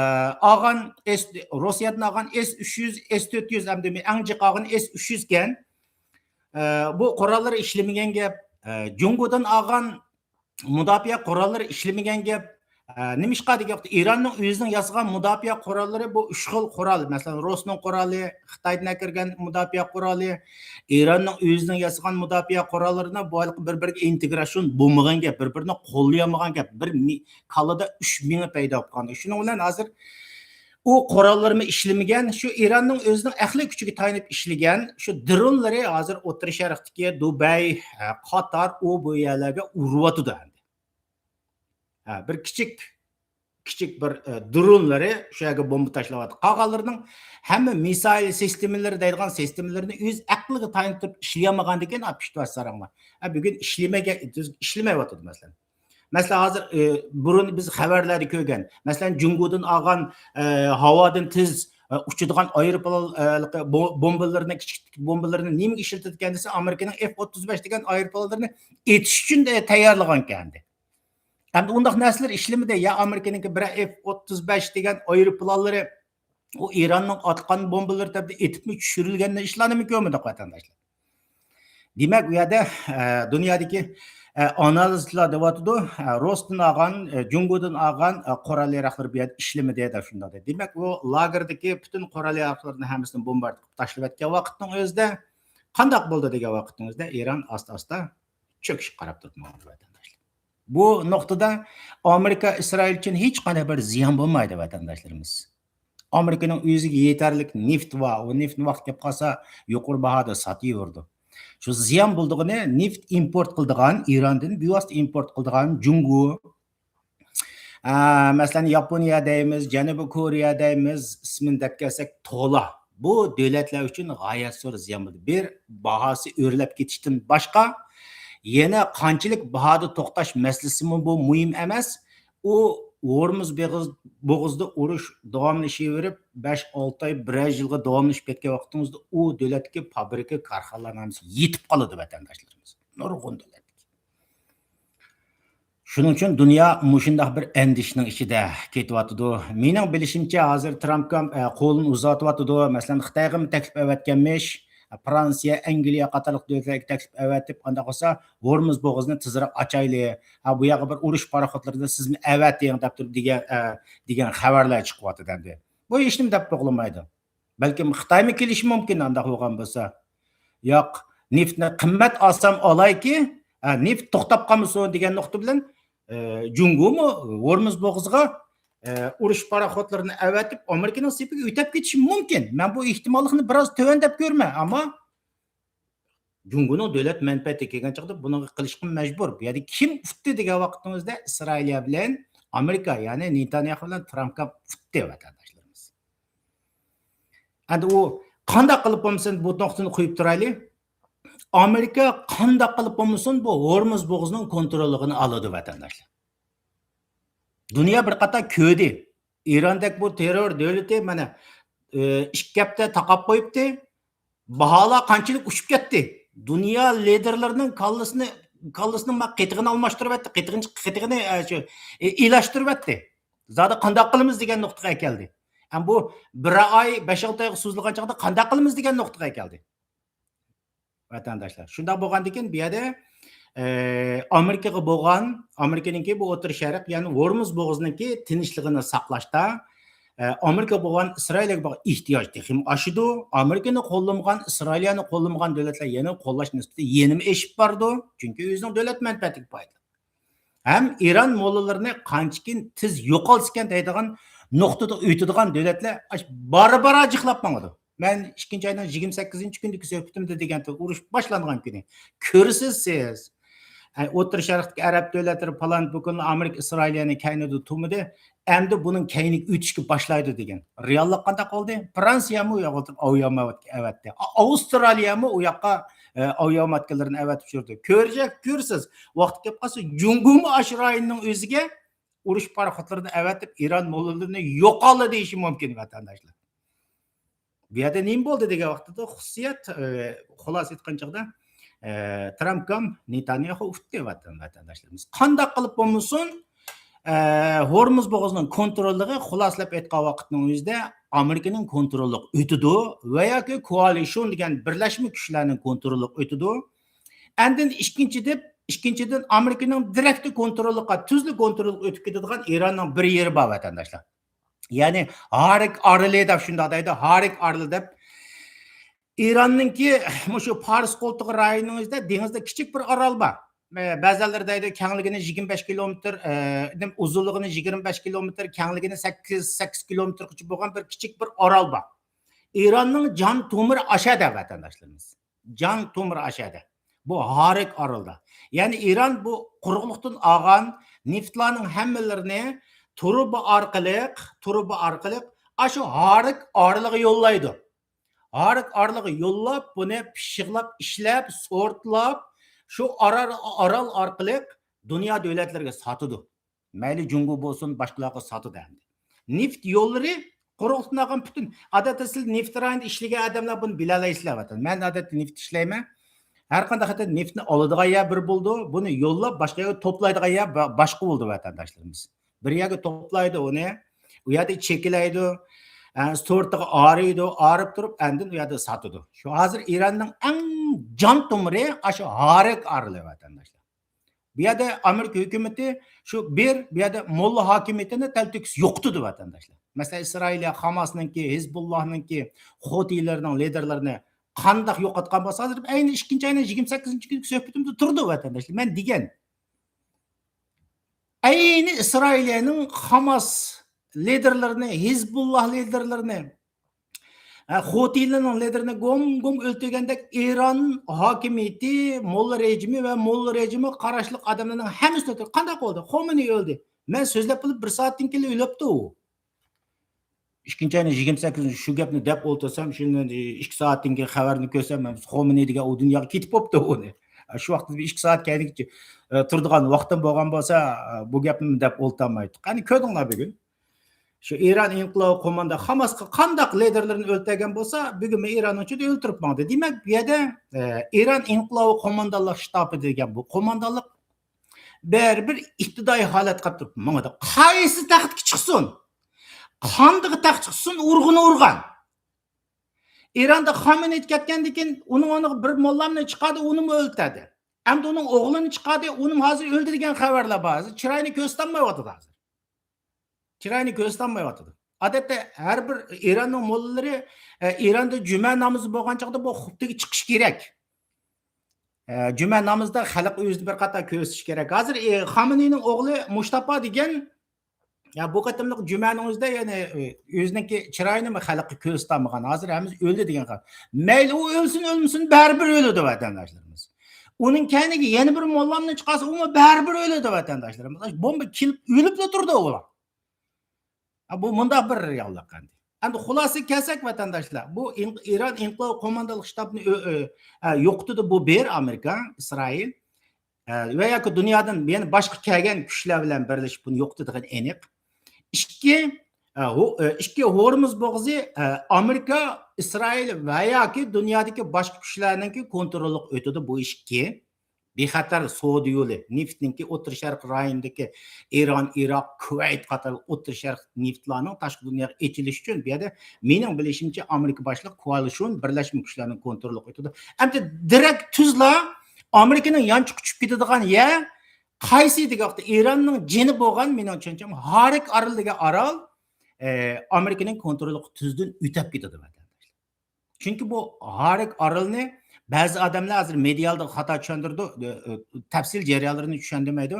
ئالغان ئېس، روسىيەدىن ئالغان ئېس ئۈچ يۈز، ئېس تۆت يۈز، ئەمدى ئەڭ جىق ئالغان ئېس ئۈچ يۈز ئىكەن. ئە، بۇ قوراللار ئىشلىمىگەن گەپ. ئە، جۇڭگودىن ئالغان مۇداپىئە قوراللىرى ئىشلىمىگەن گەپ. ئە، نېمىشقا دېگەن ۋاقىتتا ئىراننىڭ ئۆزىنىڭ ياسىغان مۇداپىئە قوراللىرى، بۇ ئۈچ خىل قورال. مەسىلەن، رۇسنىڭ قورالى، خىتايدىن ئەكىرگەن مۇداپىئە قورالى، ئىراننىڭ ئۆزىنىڭ ياسىغان مۇداپىئە قوراللىرىنى بۇ ھېلىقى بىر-بىرىگە ئىنتېگراتسىيون بولمىغان گەپ، بىر-بىرىنى قوللىيالمىغان گەپ. بىر مى-، كاللىدا ئۈچ مېڭە پەيدا بولۇپ قالدى. شۇنىڭ بىلەن ھازىر ئۇ قوراللىرىمۇ ئىشلىمىگەن، شۇ ئىراننىڭ ئۆزىنىڭ ئەقلىي كۈچىگە تايىنىپ ئىشلىگەن شۇ درونلىرى ھازىر ئوتتۇرا شەرقتىكى دۇبەي، ئە، قاتار، ئۇ بۇ يەرلەرگە ئۇرۇۋاتىدۇ ئەمدى. ھە، بىر كىچىك، كىچىك بىر، ئە، درونلىرى شۇ يەرگە بومبا تاشلاۋاتىدۇ. قالغانلىرىنىڭ ھەممە مىسايل سىستېمىلىرى دەيدىغان سىستېمىلىرىنى ئۆز ئەقلىگە تايىنىپ تۇرۇپ ئىشلىيەلمىگەندىكىن، ئاپ پىشتىۋاتساڭلار. ھە، بۈگۈن ئىشلىمىگەن، ئىشلىمەيۋاتىدۇ مەسىلەن. مەسىلەن، ھازىر، ئى، بۇرۇن بىز خەۋەرلەردە كۆرگەن، مەسىلەن، جۇڭگودىن ئالغان، ئى، ھاۋادىن تېز، ئى، ئۇچىدىغان ئايروپىلان، ئى، بو-، بومبىلىرىنى، كىچىك تىپتىكى بومبىلىرىنى نېمىگە ئىشلىتىدىكەن دېسە، ئامېرىكىنىڭ ئېف ئوتتۇز بەش دېگەن ئايروپىلانلىرىنى ئېتىش ئۈچۈن، ئى، تەييارلىغانىكەن ئەمدى. ئەمدى ئۇنداق نەرسىلەر ئىشلىمىدى. يا ئامېرىكىنىڭكى بىرەر ئېف ئوتتۇز بەش دېگەن ئايروپىلانلىرى ئۇ ئىراننىڭ ئاتقان بومبىلىرى تەرىپىدىن ئېتىپمۇ چۈشۈرۈلگەن ئىشلارنىمۇ كۆرمىدۇق، ۋەتەنداشلار. دېمەك، ئۇ يەردە، ئە، دۇنيادىكى، ئە، ئانالىزچىلار دەۋاتىدۇ، ئە، رۇستىن ئالغان، ئە، جۇڭگودىن ئالغان، ئە، قورال ياراقلىرى بۇ يەردە ئىشلىمىدى دەپ شۇنداق دەيدۇ. دېمەك، ئۇ لاگېردىكى پۈتۈن قورال ياراقلىرىنى ھەممىسىنى بومباردىر قىلىپ تاشلىۋەتكەن ۋاقىتنىڭ ئۆزىدە قانداق بولدى دېگەن ۋاقىتنىڭ ئۆزىدە ئىران ئاستا-ئاستا چۆكۈشكە قاراپ تۇرۇپ ماڭىدۇ، ۋەتەنداشلار. بۇ نۇقتىدا ئامېرىكا، ئىسرائىل ئۈچۈن ھېچقانداق بىر زىيان بولمايدۇ، ۋەتەنداشلىرىمىز. ئامېرىكىنىڭ ئۆزىگە يېتەرلىك نېفىت بار. ئۇ نېفىتنى ۋاقتى كەپ قالسا، يۇقىرى باھادا ساتىۋېرىدۇ. شۇ زىيان بولىدىغىنى نېفىت ئىمپورت قىلىدىغان، ئىراندىن بىۋاسىتە ئىمپورت قىلىدىغان جۇڭگو، ئە، مەسىلەن، ياپونىيە دەيمىز، جەنۇبىي كورېيە دەيمىز، ئىسمىنى دەپ كەلسەك، تولا. بۇ دۆلەتلەر ئۈچۈن غايەت زور زىيان بولدى. بىر، باھاسى ئۆرلەپ كېتىشتىن باشقا، يەنە قانچىلىك باھادا توختاش مەسىلىسىمۇ بۇ مۇھىم ئەمەس. ئۇ ھورمۇز بېغىز-، بوغۇزدا ئۇرۇش داۋاملىشىۋېرىپ، بەش، ئالتە ئاي، بىرەر يىلغا داۋاملىشىپ كەتكەن ۋاقتىڭىزدا ئۇ دۆلەتتىكى فابرىكا، كارخانىلارنىڭ ھەممىسى يېتىپ قالىدۇ، ۋەتەنداشلىرىمىز. نۇرغۇن دۆلەتتىكى. شۇنىڭ ئۈچۈن دۇنيا مۇشۇنداق بىر ئەندىشىنىڭ ئىچىدە كېتىۋاتىدۇ. مېنىڭ بىلىشىمچە، ھازىر ترامپ، ئە، قولىنى ئۇزارتىۋاتىدۇ. مەسىلەن، خىتايغىمۇ تەكلىپ ئەۋەتكەنمىش. فرانسىيە، ئەنگلىيە قاتارلىق دۆلەتلەرگە تەكلىپ ئەۋەتىپ، ئانداق بولسا ھورمۇز بوغۇزىنى تېزرەك ئاچايلى. ھە، بۇ يەرگە بىر ئۇرۇش پاراخوتلىرىنى سىزمۇ ئەۋەتىڭ دەپ تۇرۇپ دېگەن، ئە، دېگەن خەۋەرلەر چىقىۋاتىدۇ ئەمدى. بۇ ھېچنېمە دەپ بولمايدۇ. بەلكىم خىتايمۇ كېلىشى مۇمكىن ئانداق بولغان بولسا. ياق، نېفىتنى قىممەت ئالسام ئالايكى، ھە، نېفىت توختاپ قالمىسۇن دېگەن نۇقتا بىلەن، ئە، جۇڭگومۇ ھورمۇز بوغۇزىغا، ئە، ئۇرۇش پاراخوتلىرىنى ئەۋەتىپ، ئامېرىكىنىڭ سېپىگە ئۆتۈپ كېتىشى مۇمكىن. مەن بۇ ئېھتىماللىقنى بىراز تۆۋەن دەپ كۆرىمەن، ئەمما جۇڭگونىڭ دۆلەت مەنپەئەتى كەلگەن چاغدا بۇنىڭغا قىلىشقا مەجبۇر. بۇ يەردە كىم ئۇتتى دېگەن ۋاقىتنىڭ ئۆزىدە ئىسرائىلىيە بىلەن ئامېرىكا، يەنى نېتانياھۇ بىلەن ترامپقا ئۇتتى، ۋەتەنداشلىرىمىز. ئەمدى ئۇ قانداق قىلىپ بولمىسۇن، بۇ نۇقتىنى قويۇپ تۇرايلى. ئامېرىكا قانداق قىلىپ بولمىسۇن، بۇ ھورمۇز بوغۇزىنىڭ كونتروللۇقىنى ئالىدۇ، ۋەتەنداشلار. دۇنيا بىر قاتار كۆردى. ئىراندەك بۇ تېررور دۆلىتى، مانا، ئى، ئىككى ھەپتە تاقاپ قويۇپتى. باھالار قانچىلىك ئۇچۇپ كەتتى. دۇنيا لىدېرلىرىنىڭ كاللىسىنى، كاللىسىنىڭ ما-، قېتىغىنى ئالماشتۇرۇۋەتتى. قېتىغىنى، قېتىغىنى، ئە، شۇ، ئى، ئىلاشتۇرۇۋەتتى. زادى قانداق قىلىمىز دېگەن نۇقتىغا كەلدى. ھەم بۇ بىر ئاي، بەش-ئالتە ئايغا سوزۇلغان چاغدا قانداق قىلىمىز دېگەن نۇقتىغا كەلدى. ۋەتەنداشلار. شۇنداق بولغاندىكىن، بۇ يەردە، ئە، ئامېرىكىغا بولغان، ئامېرىكىنىڭكى بۇ ئوتتۇرا شەرق، يەنى ھورمۇز بوغۇزىنىڭكى تىنچلىقىنى ساقلاشتا، ئە، ئامېرىكا بولغان ئىسرائىلىيەگە بولغان ئېھتىياج تېخىمۇ ئاشىدۇ. ئامېرىكىنى قوللىمىغان، ئىسرائىلىيەنى قوللىمىغان دۆلەتلەر يەنە قوللاش نىسبىتى يەنىمۇ ئېشىپ بارىدۇ. چۈنكى ئۆزىنىڭ دۆلەت مەنپەئەتىگە پايدىلىق. ھەم ئىران موللىلىرىنى قانچىكىن تېز يوقالسىكەن دەيدىغان نۇقتىدا ئۆتىدىغان دۆلەتلەر ئاش-، بارا-بارا جىقلاپ ماڭىدۇ. مەن ئىككىنچى ئاينىڭ يىگىرمە سەككىزىنچى كۈنىدىكى سۆھبىتىمدە دېگەنتىم، ئۇرۇش باشلانغان كۈنى. كۆرىسىز سىز. ئوتتۇرا شەرقتىكى ئەرەب دۆلەتلىرى پالان بۇكۇنلا ئامېرىكا ئىسرائىلىيەنى كەينىدە تۇرمىدى. ئەمدى بۇنىڭ كەينىگە ئۆتۈشكە باشلايدۇ دېگەن. رېئاللىق قانداق بولدى؟ فرانسىيەمۇ ئۇ ياققا ئوتتۇرۇپ ئاۋىياماتكا ئەۋەتتى. ئاۋسترالىيەمۇ ئۇ ياققا ئاۋىياماتكىلىرىنى ئەۋەتىپ يۈردى. كۆرجەك، كۆرىسىز. ۋاقتى كېلىپ قالسا جۇڭگومۇ ئاشۇ رايوننىڭ ئۆزىگە ئۇرۇش پاراخوتلىرىنى ئەۋەتىپ، ئىران موللىلىرىنى يوقاللا دېيىشى مۇمكىن، ۋەتەنداشلار. بۇ يەردە نېمە بولدى دېگەن ۋاقتىدا خۇسۇسىيەت، ئە، خۇلاسە ئېيتقان چاغدا، ئە، ترامپ كام نېتانياخۇ ئۇتتى، ۋەتەن-، ۋەتەنداشلىرىمىز. قانداق قىلىپ بولمىسۇن، ئە، ھورمۇز بوغۇزىنىڭ كونتروللۇقى خۇلاسىلەپ ئېيتقان ۋاقىتنىڭ ئۆزىدە ئامېرىكىنىڭ كونتروللۇق ئۆتىدۇ ۋە ياكى كوئالىشون دېگەن بىرلەشمە كۈچلەرنىڭ كونتروللۇق ئۆتىدۇ. ئاندىن ئىككىنچى دەپ، ئىككىنچىدىن ئامېرىكىنىڭ دىرېكت كونتروللۇققا، تۈزلا كونتروللۇق ئۆتۈپ كېتىدىغان ئىراننىڭ بىر يېرى بار، ۋەتەنداشلار. يەنى ھارىك ئارىلى دەپ شۇنداق دەيدۇ، ھارىك ئارىلى دەپ. ئىراننىڭكى مۇشۇ پارس قولتۇقى رايونىنىڭ ئۆزىدە دېڭىزدا كىچىك بىر ئارال بار. ئە، بەزەنلەر دەيدۇ، كەڭلىكىنى يىگىرمە بەش كىلومېتىر، ئە، نېمە، ئۇزۇنلۇقىنى يىگىرمە بەش كىلومېتىر، كەڭلىكىنى سەككىز، سەككىز كىلومېتىرغىچە بولغان بىر كىچىك بىر ئارال بار. ئىراننىڭ جان تومۇرى ئاشەدە، ۋەتەنداشلىرىمىز. جان تومۇرى ئاشەدە. بۇ ھارىك ئارىلىدا. يەنى ئىران بۇ قۇرۇقلۇقتىن ئالغان نېفىتلارنىڭ ھەممىلىرىنى تۇرۇبا ئارقىلىق، تۇرۇبا ئارقىلىق ئاشۇ ھارىك ئارىلىغا يوللايدۇ. ھارىك ئارىلىغا يوللاپ، بۇنى پىششىقلاپ، ئىشلەپ، سورتلاپ، شۇ ئارال، ئارال ئارقىلىق دۇنيا دۆلەتلىرىگە ساتىدۇ. مەيلى جۇڭگو بولسۇن، باشقىلارغا ساتىدۇ ئەمدى. نېفىت يوللىرى قۇرۇقلۇقتىن ئالغان پۈتۈن، ئادەتتە سىز نېفىت رايونىدا ئىشلىگەن ئادەملەر بۇنى بىلەلەيسىلەر، ۋەتەن. مەن ئادەتتە نېفىت ئىشلەيمەن. ھەر قانداق خىلدا نېفىتنى ئالىدىغان يەر بىر بولىدۇ، بۇنى يوللاپ باشقا يەرگە توپلايدىغان يەر با-، باشقا بولىدۇ، ۋەتەنداشلىرىمىز. بىر يەرگە توپلايدۇ ئۇنى، ئۇ يەردە چېكىلەيدۇ، ئە، سورتىغا ئارىيدۇ، ئارىپ تۇرۇپ، ئاندىن ئۇ يەردە ساتىدۇ. شۇ ھازىر ئىراننىڭ ئەڭ جان تومۇرى ئاشۇ ھارىك ئارىلى، ۋەتەنداشلار. بۇ يەردە ئامېرىكا ھۆكۈمىتى شۇ بىر، بۇ يەردە موللا ھاكىمىيىتىنى تەلتۆكۈس يوقىتىدۇ، ۋەتەنداشلار. مەسىلەن، ئىسرائىلىيە خاماسنىڭكى، ھىزبۇللاھنىڭكى، خوتىيلىرىنىڭ لىدېرلىرىنى قانداق يوقاتقان بولسا، ھازىر ئەينى ئىككىنچى ئاينىڭ يىگىرمە سەككىزىنچى كۈنى سۆھبىتىمدە تۇردى، ۋەتەنداشلار. مەن دېگەن، ئەينى ئىسرائىلىيەنىڭ خاماس لىدېرلىرىنى، ھىزبۇللا لىدېرلىرىنى، ھە، خوتىيلىنىڭ لىدېرىنى گوم-گوم ئۆلتۈرگەندەك، ئىران ھاكىمىيىتى، موللا رېجىمى ۋە موللا رېجىمىغا قاراشلىق ئادەملەرنىڭ ھەممىسىنى ئۆلتۈردى. قانداق بولدى؟ خامنېي ئۆلدى. مەن سۆزلەپ بولۇپ بىر سائەتتىن كېيىن ئۆلۈپتۇ ئۇ. ئىككىنچى ئاينىڭ يىگىرمە سەككىزىنچى شۇ گەپنى دەپ ئولتۇرسام، شۇنىڭ ئىككى سائەتتىن كېيىن خەۋەرنى كۆرسەم، خامنېي دېگەن ئۇ دۇنياغا كېتىپ بوپتۇ ئۇنى. شۇ ۋاقىتتا بىر ئىككى سائەت كەينىگىچە، ئە، تۇرىدىغان ۋاقتىم بولغان بولسا، ئە، بۇ گەپنى دەپ ئولتۇرمايتتۇق. قېنى كۆردۈڭلار بۈگۈن. شۇ ئىران ئىنقىلابى قوماندا خاماسقا قانداق لىدېرلىرىنى ئۆلتۈرگەن بولسا، بۈگۈن مەن ئىراننىڭ ئىچىدە ئۆلتۈرۈپ ماڭدى. دېمەك، بۇ يەردە، ئە، ئىران ئىنقىلابى قوماندانلىق شتابى دېگەن بۇ قوماندانلىق بەرىبىر ئىپتىدائىي ھالەتكە قاپتۇرۇپ ماڭىدۇ. قايسى تەختكە چىقسۇن، قاندىقى تەختكە چىقسۇن، ئۇرغىنى ئۇرغان. ئىراندا خامنېي كەتكەندىن كېيىن ئۇنىڭ ئورنىغا بىر موللامنى چىقاردى، ئۇنىمۇ ئۆلتۈردى. ئەمدى ئۇنىڭ ئوغلىنى چىقاردى، ئۇنىمۇ ھازىر ئۆلدى دېگەن خەۋەرلەر بار. ھازىر چىرايىنى كۆرسىتالمايۋاتىدۇ ھازىر. چىرايىنى كۆرسىتالمايۋاتىدۇ. ئادەتتە ھەر بىر ئىراننىڭ موللىلىرى، ئە، ئىراندا جۈمە نامىزى بولغان چاغدا بۇ خۇپتىگە چىقىشى كېرەك. ئە، جۈمە نامىزىدا خەلق ئۆزىنى بىر قاتار كۆرسىتىشى كېرەك. ھازىر، ئە، خامنېينىڭ ئوغلى مۇشتاپا دېگەن، يا، بۇ قېتىملىق جۈمەنىڭ ئۆزىدە، يەنى، ئە، ئۆزىنىڭكى چىرايىنىمۇ خەلققە كۆرسىتالمىغان. ھازىر ھەممىسى ئۆلدى دېگەن خەۋەر. مەيلى ئۇ ئۆلسۇن، ئۆلمىسۇن، بەرىبىر ئۆلىدۇ ۋەتەنداشلىرىمىز. ئۇنىڭ كەينىگە يەنە بىر موللامنى چىقارسا، ئۇمۇ بەرىبىر ئۆلىدۇ ۋەتەنداشلىرىمىز. بومبا كېلىپ ئۆلۈپلا تۇرىدۇ ئۇلار. ھە، بۇ مۇنداق بىر رېئاللىق ئەمدى. ئەمدى خۇلاسىگە كەلسەك، ۋەتەنداشلار، بۇ ئىن-، ئىران ئىنقىلاب قوماندانلىق شتابىنى ئۆ-، ئۆ-، ئە، يوقىتىدۇ بۇ بىر ئامېرىكا، ئىسرائىل، ئە، ۋە ياكى دۇنيادىن يەنە باشقا كەلگەن كۈچلەر بىلەن بىرلىشىپ بۇنى يوقىتىدىغىنى ئېنىق. ئىككى، ئە، ھو-، ئە، ئىككى، ھورمۇز بوغۇزى، ئە، ئامېرىكا، ئىسرائىل ۋە ياكى دۇنيادىكى باشقا كۈچلەرنىڭكى كونتروللۇق ئۆتىدۇ بۇ ئىككى. بىخەتەر سودا يولى، نېفىتنىڭكى ئوتتۇرا شەرق رايونىدىكى ئىران، ئىراق، كۇۋەيت قاتارلىق ئوتتۇرا شەرق نېفىتلارنىڭ تاشقى دۇنياغا ئېچىلىشى ئۈچۈن بۇ يەردە مېنىڭ بىلىشىمچە ئامېرىكا باشلىق كوالىشون بىرلەشمە كۈچلەرنىڭ كونتروللۇقى ئۆتىدۇ. ئەمدى دېرەك تۈزلا ئامېرىكىنىڭ يانچۇقى چۈشۈپ كېتىدىغان يەر قايسى دېگەن ۋاقىتتا ئىراننىڭ جېنى بولغان، مېنىڭ چۈشەنچەم، ھارىك ئارىلى دېگەن ئارال، ئە، ئامېرىكىنىڭ كونتروللۇقى تۈزدىن ئۆتەپ كېتىدۇ. چۈنكى بۇ ھارىك ئارىلىنى بەزى ئادەملەر ھازىر مېدىيادا خاتا چۈشەندۈرىدۇ، ئۆ، ئۆ، تەپسىلىي جەريانلىرىنى چۈشەندۈرمەيدۇ.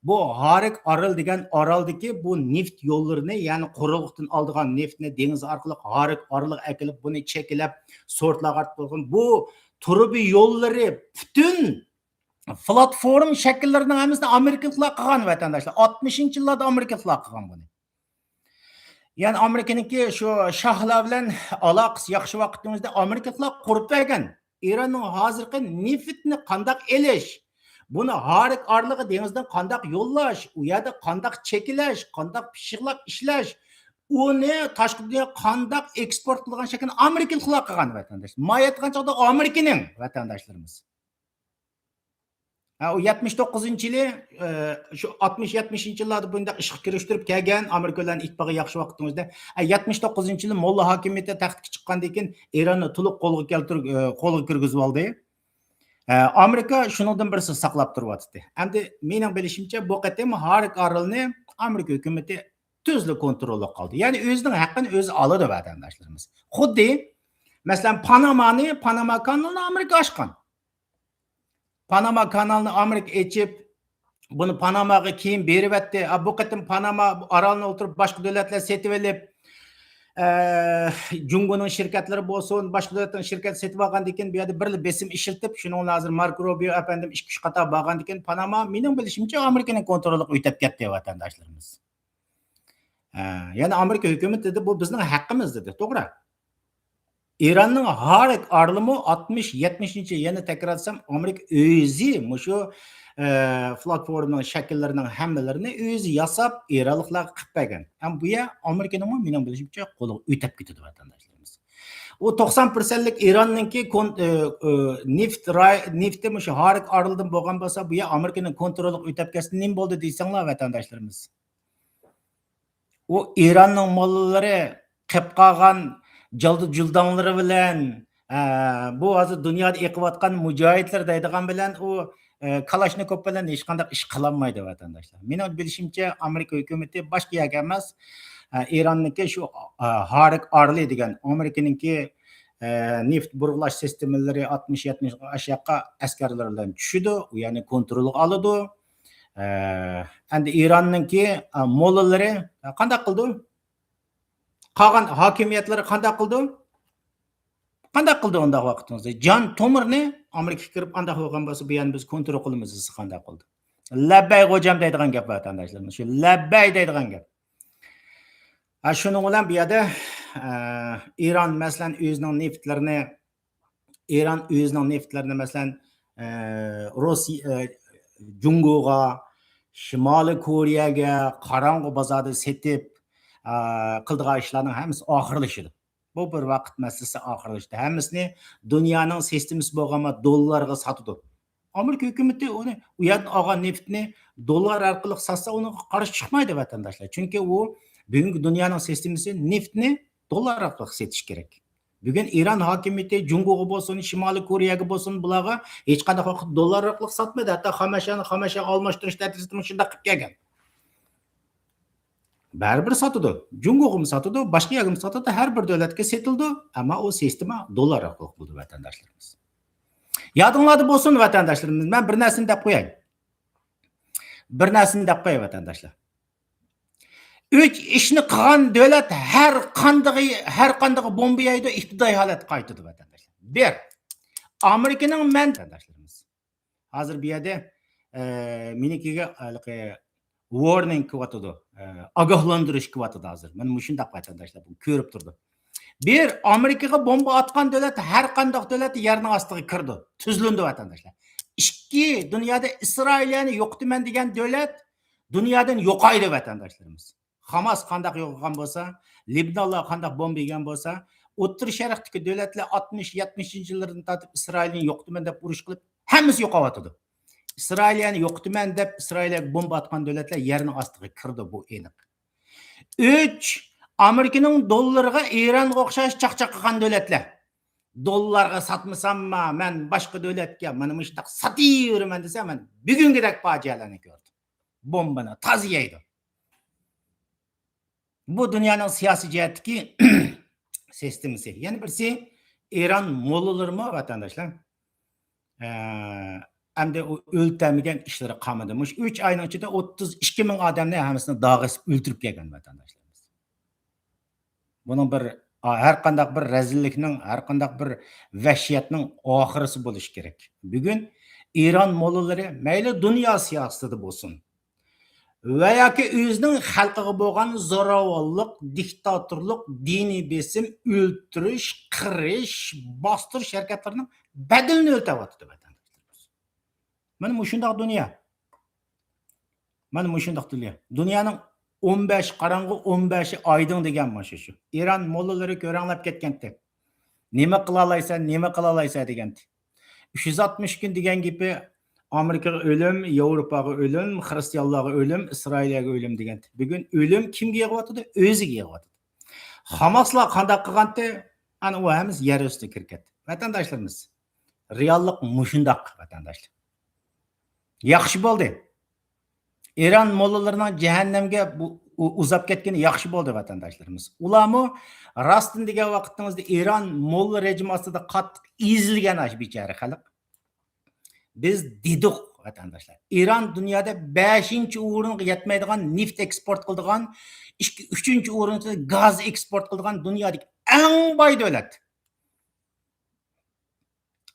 بۇ ھارىك ئارىلى دېگەن ئارالدىكى بۇ نېفىت يوللىرىنى، يەنى قۇرۇقلۇقتىن ئالىدىغان نېفىتنى دېڭىز ئارقىلىق ھارىك ئارىلىغا ئەكېلىپ، بۇنى چېكىلەپ، سورتلارغا ئارتىپ قويغان بۇ تۇرۇبا يوللىرى پۈتۈن پلاتفورما شەكىللىرىنىڭ ھەممىسىنى ئامېرىكىلىقلار قىلغان، ۋەتەنداشلار. ئاتمىشىنچى يىللاردا ئامېرىكىلىقلار قىلغان بۇنى. يەنى ئامېرىكىنىڭكى شۇ شاھلار بىلەن ئالاقىسى ياخشى ۋاقىتنىڭ ئۆزىدە ئامېرىكىلىقلار قۇرۇپ بەرگەن. ئىراننىڭ ھازىرقى نېفىتنى قانداق ئېلىش، بۇنى ھارىك ئارىلىقى دېڭىزىدىن قانداق يوللاش، ئۇ يەردە قانداق چېكىلەش، قانداق پىششىقلاپ ئىشلەش، ئۇنى تاشقى دۇنياغا قانداق ئېكسپورت قىلغان شەكلىنى ئامېرىكىلىقلار قىلغان، ۋەتەنداشلار. مايا ئېيتقان چاغدا ئامېرىكىنىڭ، ۋەتەنداشلىرىمىز. ھە، ئۇ يەتمىش توققۇزىنچى يىلى، ئە، شۇ ئاتمىش، يەتمىشىنچى يىللاردا بۇنداق ئىشقا كىرىشتۈرۈپ كەلگەن، ئامېرىكا بىلەن ئىتتىپاقى ياخشى ۋاقتىڭىزدا. ھە، يەتمىش توققۇزىنچى يىلى موللا ھاكىمىيىتى تەختكە چىققاندىن كېيىن، ئىراننى تولۇق قولغا كەلتۈرۈپ، ئە، قولغا كىرگۈزۈۋالدى. ئە، ئامېرىكا شۇنىڭدىن بىرسى ساقلاپ تۇرۇۋاتىدۇ. ئەمدى مېنىڭ بىلىشىمچە، بۇ قېتىم ھارىك ئارىلىنى ئامېرىكا ھۆكۈمىتى تۈزلا كونتروللۇق قىلدى. يەنى ئۆزىنىڭ ھەققىنى ئۆزى ئالىدۇ، ۋەتەنداشلىرىمىز. خۇددى، مەسىلەن، پانامانى، پاناما كانىلىنى ئامېرىكا ئاچقان. پاناما كانالنى ئامېرىكا ئېچىپ، بۇنى پاناماغا كېيىن بېرىۋەتتى. ئا، بۇ قېتىم پاناما ئارالىنى ئولتۇرۇپ، باشقا دۆلەتلەر سېتىۋېلىپ، ئە، جۇڭگونىڭ شىركەتلىرى بولسۇن، باشقا دۆلەتنىڭ شىركەتى سېتىۋالغاندىن كېيىن، بۇ يەردە بىرلا بېسىم ئىشلىتىپ، شۇنىڭ بىلەن ھازىر ماركو روبىيو ئەپەندىم ئىككى، ئۈچ قاتار بارغاندىن كېيىن، پاناما، مېنىڭ بىلىشىمچە، ئامېرىكىنىڭ كونتروللۇقىغا ئۆتۈپ كەتتى، ۋەتەنداشلىرىمىز. ھە، يەنى ئامېرىكا ھۆكۈمىتى دېدى، بۇ بىزنىڭ ھەققىمىز دېدى، توغرا. ئىراننىڭ ھارىك ئارىلىمۇ ئاتمىش، يەتمىشىنچى، يەنە تەكرارلىسام، ئامېرىكا ئۆزى مۇشۇ، ئە، پلاتفورمىنىڭ شەكىللىرىنىڭ ھەممىلىرىنى ئۆزى ياساپ، ئىرانلىقلارغا قىلىپ بەرگەن. ھەم بۇ يەر ئامېرىكىنىڭمۇ، مېنىڭ بىلىشىمچە، قولىغا ئۆتۈپ كېتىدۇ، ۋەتەنداشلىرىمىز. ئۇ توقسان پىرسەنتلىك ئىراننىڭكى كون-، ئە، ئە، نېفىت راي-، نېفىتى مۇشۇ ھارىك ئارىلىدىن بولغان بولسا، بۇ يەر ئامېرىكىنىڭ كونترولىغا ئۆتۈپ كەتسە نېمە بولدى دېسەڭلار، ۋەتەنداشلىرىمىز. ئۇ ئىراننىڭ موللىلىرى قېپ قالغان جالدى جۇلداڭلىرى بىلەن، ئە، بۇ ھازىر دۇنيادا ئېقىۋاتقان مۇجاھىدلار دەيدىغان بىلەن ئۇ، ئە، كالاشنىكوف بىلەن ھېچقانداق ئىش قىلالمايدۇ، ۋەتەنداشلار. مېنىڭ بىلىشىمچە، ئامېرىكا ھۆكۈمىتى باشقا يەرگە ئەمەس، ئە، ئىراننىڭكى شۇ، ئە، ھارىك ئارلى دېگەن ئامېرىكىنىڭكى، ئە، نېفىت بۇرغىلاش سىستېمىلىرى ئاتمىش، يەتمىش ئاشۇ ياققا ئەسكەرلىرى بىلەن چۈشىدۇ، ئۇ يەرنى كونترولغا ئالىدۇ. ئە، ئەمدى ئىراننىڭكى، ئە، موللىلىرى، ئە، قانداق قىلىدۇ؟ قالغان ھاكىمىيەتلىرى قانداق قىلىدۇ؟ قانداق قىلىدۇ ئۇنداق ۋاقىتىڭىزدا؟ جان تومۇرنى ئامېرىكا كىرىپ ئانداق بولغان بولسا، بۇ يەرنى بىز كونترول قىلىمىز دېسە قانداق قىلىدۇ؟ لەببەي غوجام دەيدىغان گەپ، ۋەتەنداشلىرىمىز. شۇ لەببەي دەيدىغان گەپ. ھە، شۇنىڭ بىلەن بۇ يەردە، ئە، ئىران، مەسىلەن، ئۆزىنىڭ نېفىتلىرىنى ئىران ئۆزىنىڭ نېفىتلىرىنى، مەسىلەن، ئە، روسىيە، ئە، جۇڭگوغا، شىمالىي كورېيەگە قاراڭغۇ بازاردا سېتىپ، ئە، قىلىدىغان ئىشلارنىڭ ھەممىسى ئاخىرلىشىدۇ. بۇ بىر ۋاقىت مەسىلىسى ئاخىرلىشىدۇ. ھەممىسىنى دۇنيانىڭ سىستېمىسى بولغان دوللارغا ساتىدۇ. ئامېرىكا ھۆكۈمىتى ئۇنى، ئۇ يەردىن ئالغان نېفىتنى دوللار ئارقىلىق ساتسا، ئۇنىڭغا قارشى چىقمايدۇ ۋەتەنداشلار. چۈنكى ئۇ بۈگۈنكى دۇنيانىڭ سىستېمىسى نېفىتنى دوللار ئارقىلىق سېتىش كېرەك. بۈگۈن ئىران ھاكىمىيىتى جۇڭگوغا بولسۇن، شىمالىي كورېيەگە بولسۇن، بۇلارغا ھېچقانداق ۋاقىت دوللار ئارقىلىق ساتمىدى. ھەتتا خاماشانى خاماشاغا ئالماشتۇرۇش نەتىجىسىدە شۇنداق قىلىپ كەلگەن. بەرىبىر ساتىدۇ. جۇڭگوغىمۇ ساتىدۇ، باشقا يەرگىمۇ ساتىدۇ، ھەر بىر دۆلەتكە سېتىلىدۇ. ئەمما ئۇ سىستېما دوللار ئارقىلىق بولىدۇ، ۋەتەنداشلىرىمىز. يادىڭلاردا بولسۇن، ۋەتەنداشلىرىمىز، مەن بىر نەرسىنى دەپ قوياي. بىر نەرسىنى دەپ قوياي، ۋەتەنداشلار. ئۈچ ئىشنى قىلغان دۆلەت ھەر قاندىقى، ھەر قاندىقى بومبا يەيدۇ، ئىپتىدائىي ھالەتكە قايتىدۇ، ۋەتەنداشلار. بىر، ئامېرىكىنىڭ مەن-، ۋەتەنداشلىرىمىز. ھازىر بۇ يەردە، ئە، مېنىڭكىگە ھېلىقى ۋورنىڭ كېلىۋاتىدۇ، ئە، ئاگاھلاندۇرۇش كېلىۋاتىدۇ ھازىر. مانا مۇشۇنداق ۋەتەنداشلار بۇ كۆرۈپ تۇرىدۇ. بىر، ئامېرىكىغا بومبا ئاتقان دۆلەت ھەر قانداق دۆلەت يەرنىڭ ئاستىغا كىرىدۇ، تۈزلىنىدۇ ۋەتەنداشلار. ئىككى، دۇنيادا ئىسرائىلىيەنى يوقىتىمەن دېگەن دۆلەت دۇنيادىن يوقايدۇ ۋەتەنداشلىرىمىز. خاماس قانداق يوقىغان بولسا، لىبنانلار قانداق بومبا يېگەن بولسا، ئوتتۇرا شەرقتىكى دۆلەتلەر ئاتمىش، يەتمىشىنچى يىللاردىن تارتىپ ئىسرائىلنى يوقىتىمەن دەپ ئۇرۇش قىلىپ، ھەممىسى يوقاۋاتىدۇ. ئىسرائىلىيەنى يوقىتىمەن دەپ، ئىسرائىلىيەگە بومبا ئاتقان دۆلەتلەر يەرنىڭ ئاستىغا كىرىدۇ، بۇ ئېنىق. ئۈچ، ئامېرىكىنىڭ دوللىرىغا ئىرانغا ئوخشاش چاقچاق قىلغان دۆلەتلەر. دوللارغا ساتمىسامما، مەن باشقا دۆلەتكە مانا مۇشۇنداق ساتىۋېرىمەن دېسە، مەن بۈگۈنكىدەك پاجىئەلەرنى كۆردۈم. بومبىنى تازا يەيدۇ. بۇ دۇنيانىڭ سىياسىي جەھەتتىكى سىستېمىسى. يەنە بىرسى، ئىران موللىلىرىمۇ، ۋەتەنداشلار، ئە، ئەمدى ئۇ ئۆلتەرمىگەن ئىشلىرى قالمىدى. مۇشۇ ئۈچ ئاينىڭ ئىچىدە ئوتتۇز ئىككى مىڭ ئادەمنى ھەممىسىنى داغ ئېسىپ ئۆلتۈرۈپ كەلگەن، ۋەتەنداشلىرىمىز. بۇنىڭ بىر، ھەر قانداق بىر رەزىللىكنىڭ، ھەر قانداق بىر ۋەھشىيەتنىڭ ئاخىرىسى بولۇشى كېرەك. بۈگۈن ئىران موللىلىرى مەيلى دۇنيا سىياسىتىدە بولسۇن ۋە ياكى ئۆزىنىڭ خەلقىگە بولغان زوراۋانلىق، دىكتاتورلۇق، دىنىي بېسىم، ئۆلتۈرۈش، قىرىش، باستۇرۇش ھەرىكەتلىرىنىڭ بەدىلىنى ئۆتەۋاتىدۇ ۋەتەنداشلىرىمىز. مانا مۇشۇنداق دۇنيا. مانا مۇشۇنداق دۇنيا. دۇنيانىڭ ئون بەش قاراڭغۇ، ئون بەشى ئايدىڭ دېگەن مانا شۇ. ئىران موللىلىرى كۆرەڭلەپ كەتكەنتى. نېمە قىلالايسەن، نېمە قىلالايسەن دېگەنتى. ئۈچ يۈز ئاتمىش كۈن دېگەن گېپى ئامېرىكىغا ئۆلۈم، ياۋروپاغا ئۆلۈم، خرىستىيانلارغا ئۆلۈم، ئىسرائىلىيەگە ئۆلۈم دېگەنتى. بۈگۈن ئۆلۈم كىمگە يېغىۋاتىدۇ؟ ئۆزىگە يېغىۋاتىدۇ. خاماسلار قانداق قىلغانتى؟ ئەنە ئۇ ھەممىسى يەر ئۈستىگە كىرىپ كەتتى. ۋەتەنداشلىرىمىز، رېئاللىق مۇشۇنداق، ۋەتەنداشلار. ياخشى بولدى. ئىران موللىلىرىنىڭ جەھەننەمگە بۇ، ئۇ، ئۇزاپ كەتكىنى ياخشى بولدى، ۋەتەنداشلىرىمىز. ئۇلارمۇ راستىنى دېگەن ۋاقتىڭىزدا ئىران موللا رېجىمى ئاستىدا قاتتىق ئېزىلگەن ئاشۇ بىچارە خەلق. بىز دېدۇق، ۋەتەنداشلار. ئىران دۇنيادا بەشىنچى ئورۇنغا يەتمەيدىغان نېفىت ئېكسپورت قىلىدىغان، ئىككى، ئۈچىنچى ئورۇندا گاز ئېكسپورت قىلىدىغان دۇنيادىكى ئەڭ باي دۆلەت.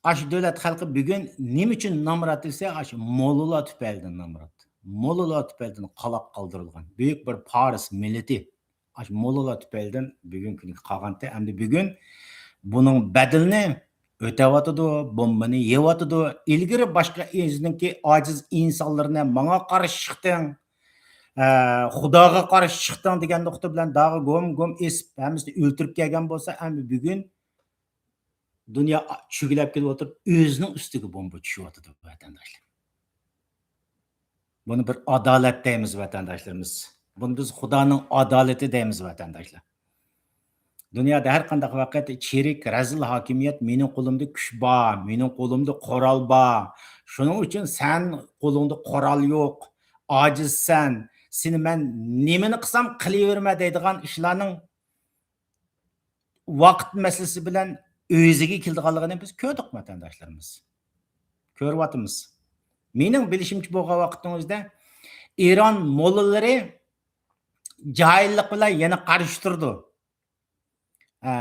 ئاشۇ دۆلەت خەلقى بۈگۈن نېمە ئۈچۈن نامرات دېسە، ئاشۇ موللىلار تۈپەيلىدىن نامرات. موللىلار تۈپەيلىدىن قالاق قالدۇرۇلغان بۈيۈك بىر پارس مىللىتى ئاشۇ موللىلار تۈپەيلىدىن بۈگۈنكى كۈنگە قالغانتى. ئەمدى بۈگۈن بۇنىڭ بەدىلىنى ئۆتەۋاتىدۇ، بومبىنى يەۋاتىدۇ. ئىلگىرى باشقا ئۆزىنىڭكى ئاجىز ئىنسانلىرىنى، ماڭا قارشى چىقتىڭ، ئە، خۇداغا قارشى چىقتىڭ دېگەن نۇقتا بىلەن داغا گوم گوم ئېسىپ، ھەممىسىنى ئۆلتۈرۈپ كەلگەن بولسا، ئەمدى بۈگۈن دۇنيا چۆگىلەپ كېلىۋاتىدۇ، ئۆزىنىڭ ئۈستىگە بومبا چۈشۈۋاتىدۇ، ۋەتەنداشلار. بۇنى بىر ئادالەت دەيمىز، ۋەتەنداشلىرىمىز. بۇنى بىز خۇدانىڭ ئادالىتى دەيمىز، ۋەتەنداشلار. دۇنيادا ھەر قانداق ۋەقەدە چىرىك، رەزىل ھاكىمىيەت، مېنىڭ قولۇمدا كۈچ بار، مېنىڭ قولۇمدا قورال بار، شۇنىڭ ئۈچۈن سەن قولۇڭدا قورال يوق، ئاجىزسەن، سېنى مەن نېمىنى قىلسام قىلىۋېرىمەن دەيدىغان ئىشلارنىڭ ۋاقىت مەسىلىسى بىلەن ئۆزىگە كېلىدىغانلىقىنى بىز كۆردۇق، ۋەتەنداشلىرىمىز. كۆرۈۋاتىمىز. مېنىڭ بىلىشىمچە بولغان ۋاقىتنىڭ ئۆزىدە ئىران موللىلىرى جاھىللىق بىلەن يەنە قارشى تۇرىدۇ. ئە،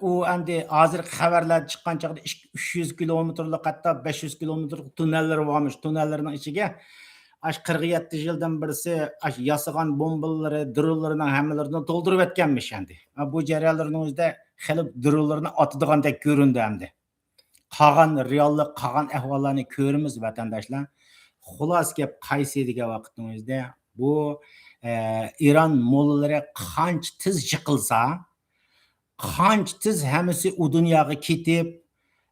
ئۇ ئەمدى ھازىرقى خەۋەرلەر چىققان چاغدا ئىككى، ئۈچ يۈز كىلومېتىرلىق، ھەتتا بەش يۈز كىلومېتىرلىق تۈنەللىرى بارمىش. تۈنەللىرىنىڭ ئىچىگە ئاشۇ قىرىق يەتتە يىلدىن بىرسى ئاشۇ ياسىغان بومبىلىرى، درونلىرىنىڭ ھەممىلىرىنى تولدۇرۇۋەتكەنمىش ئەمدى. بۇ جەريانلارنىڭ ئۆزىدە خېلى درونلىرىنى ئاتىدىغاندەك كۆرۈندى ئەمدى. قالغان رېئاللىق، قالغان ئەھۋاللارنى كۆرىمىز، ۋەتەنداشلار. خۇلاسە گەپ قايسى دېگەن ۋاقىتنىڭ ئۆزىدە بۇ، ئە، ئىران موللىلىرى قانچە تېز يىقىلسا، قانچە تېز ھەممىسى ئۇ دۇنياغا كېتىپ،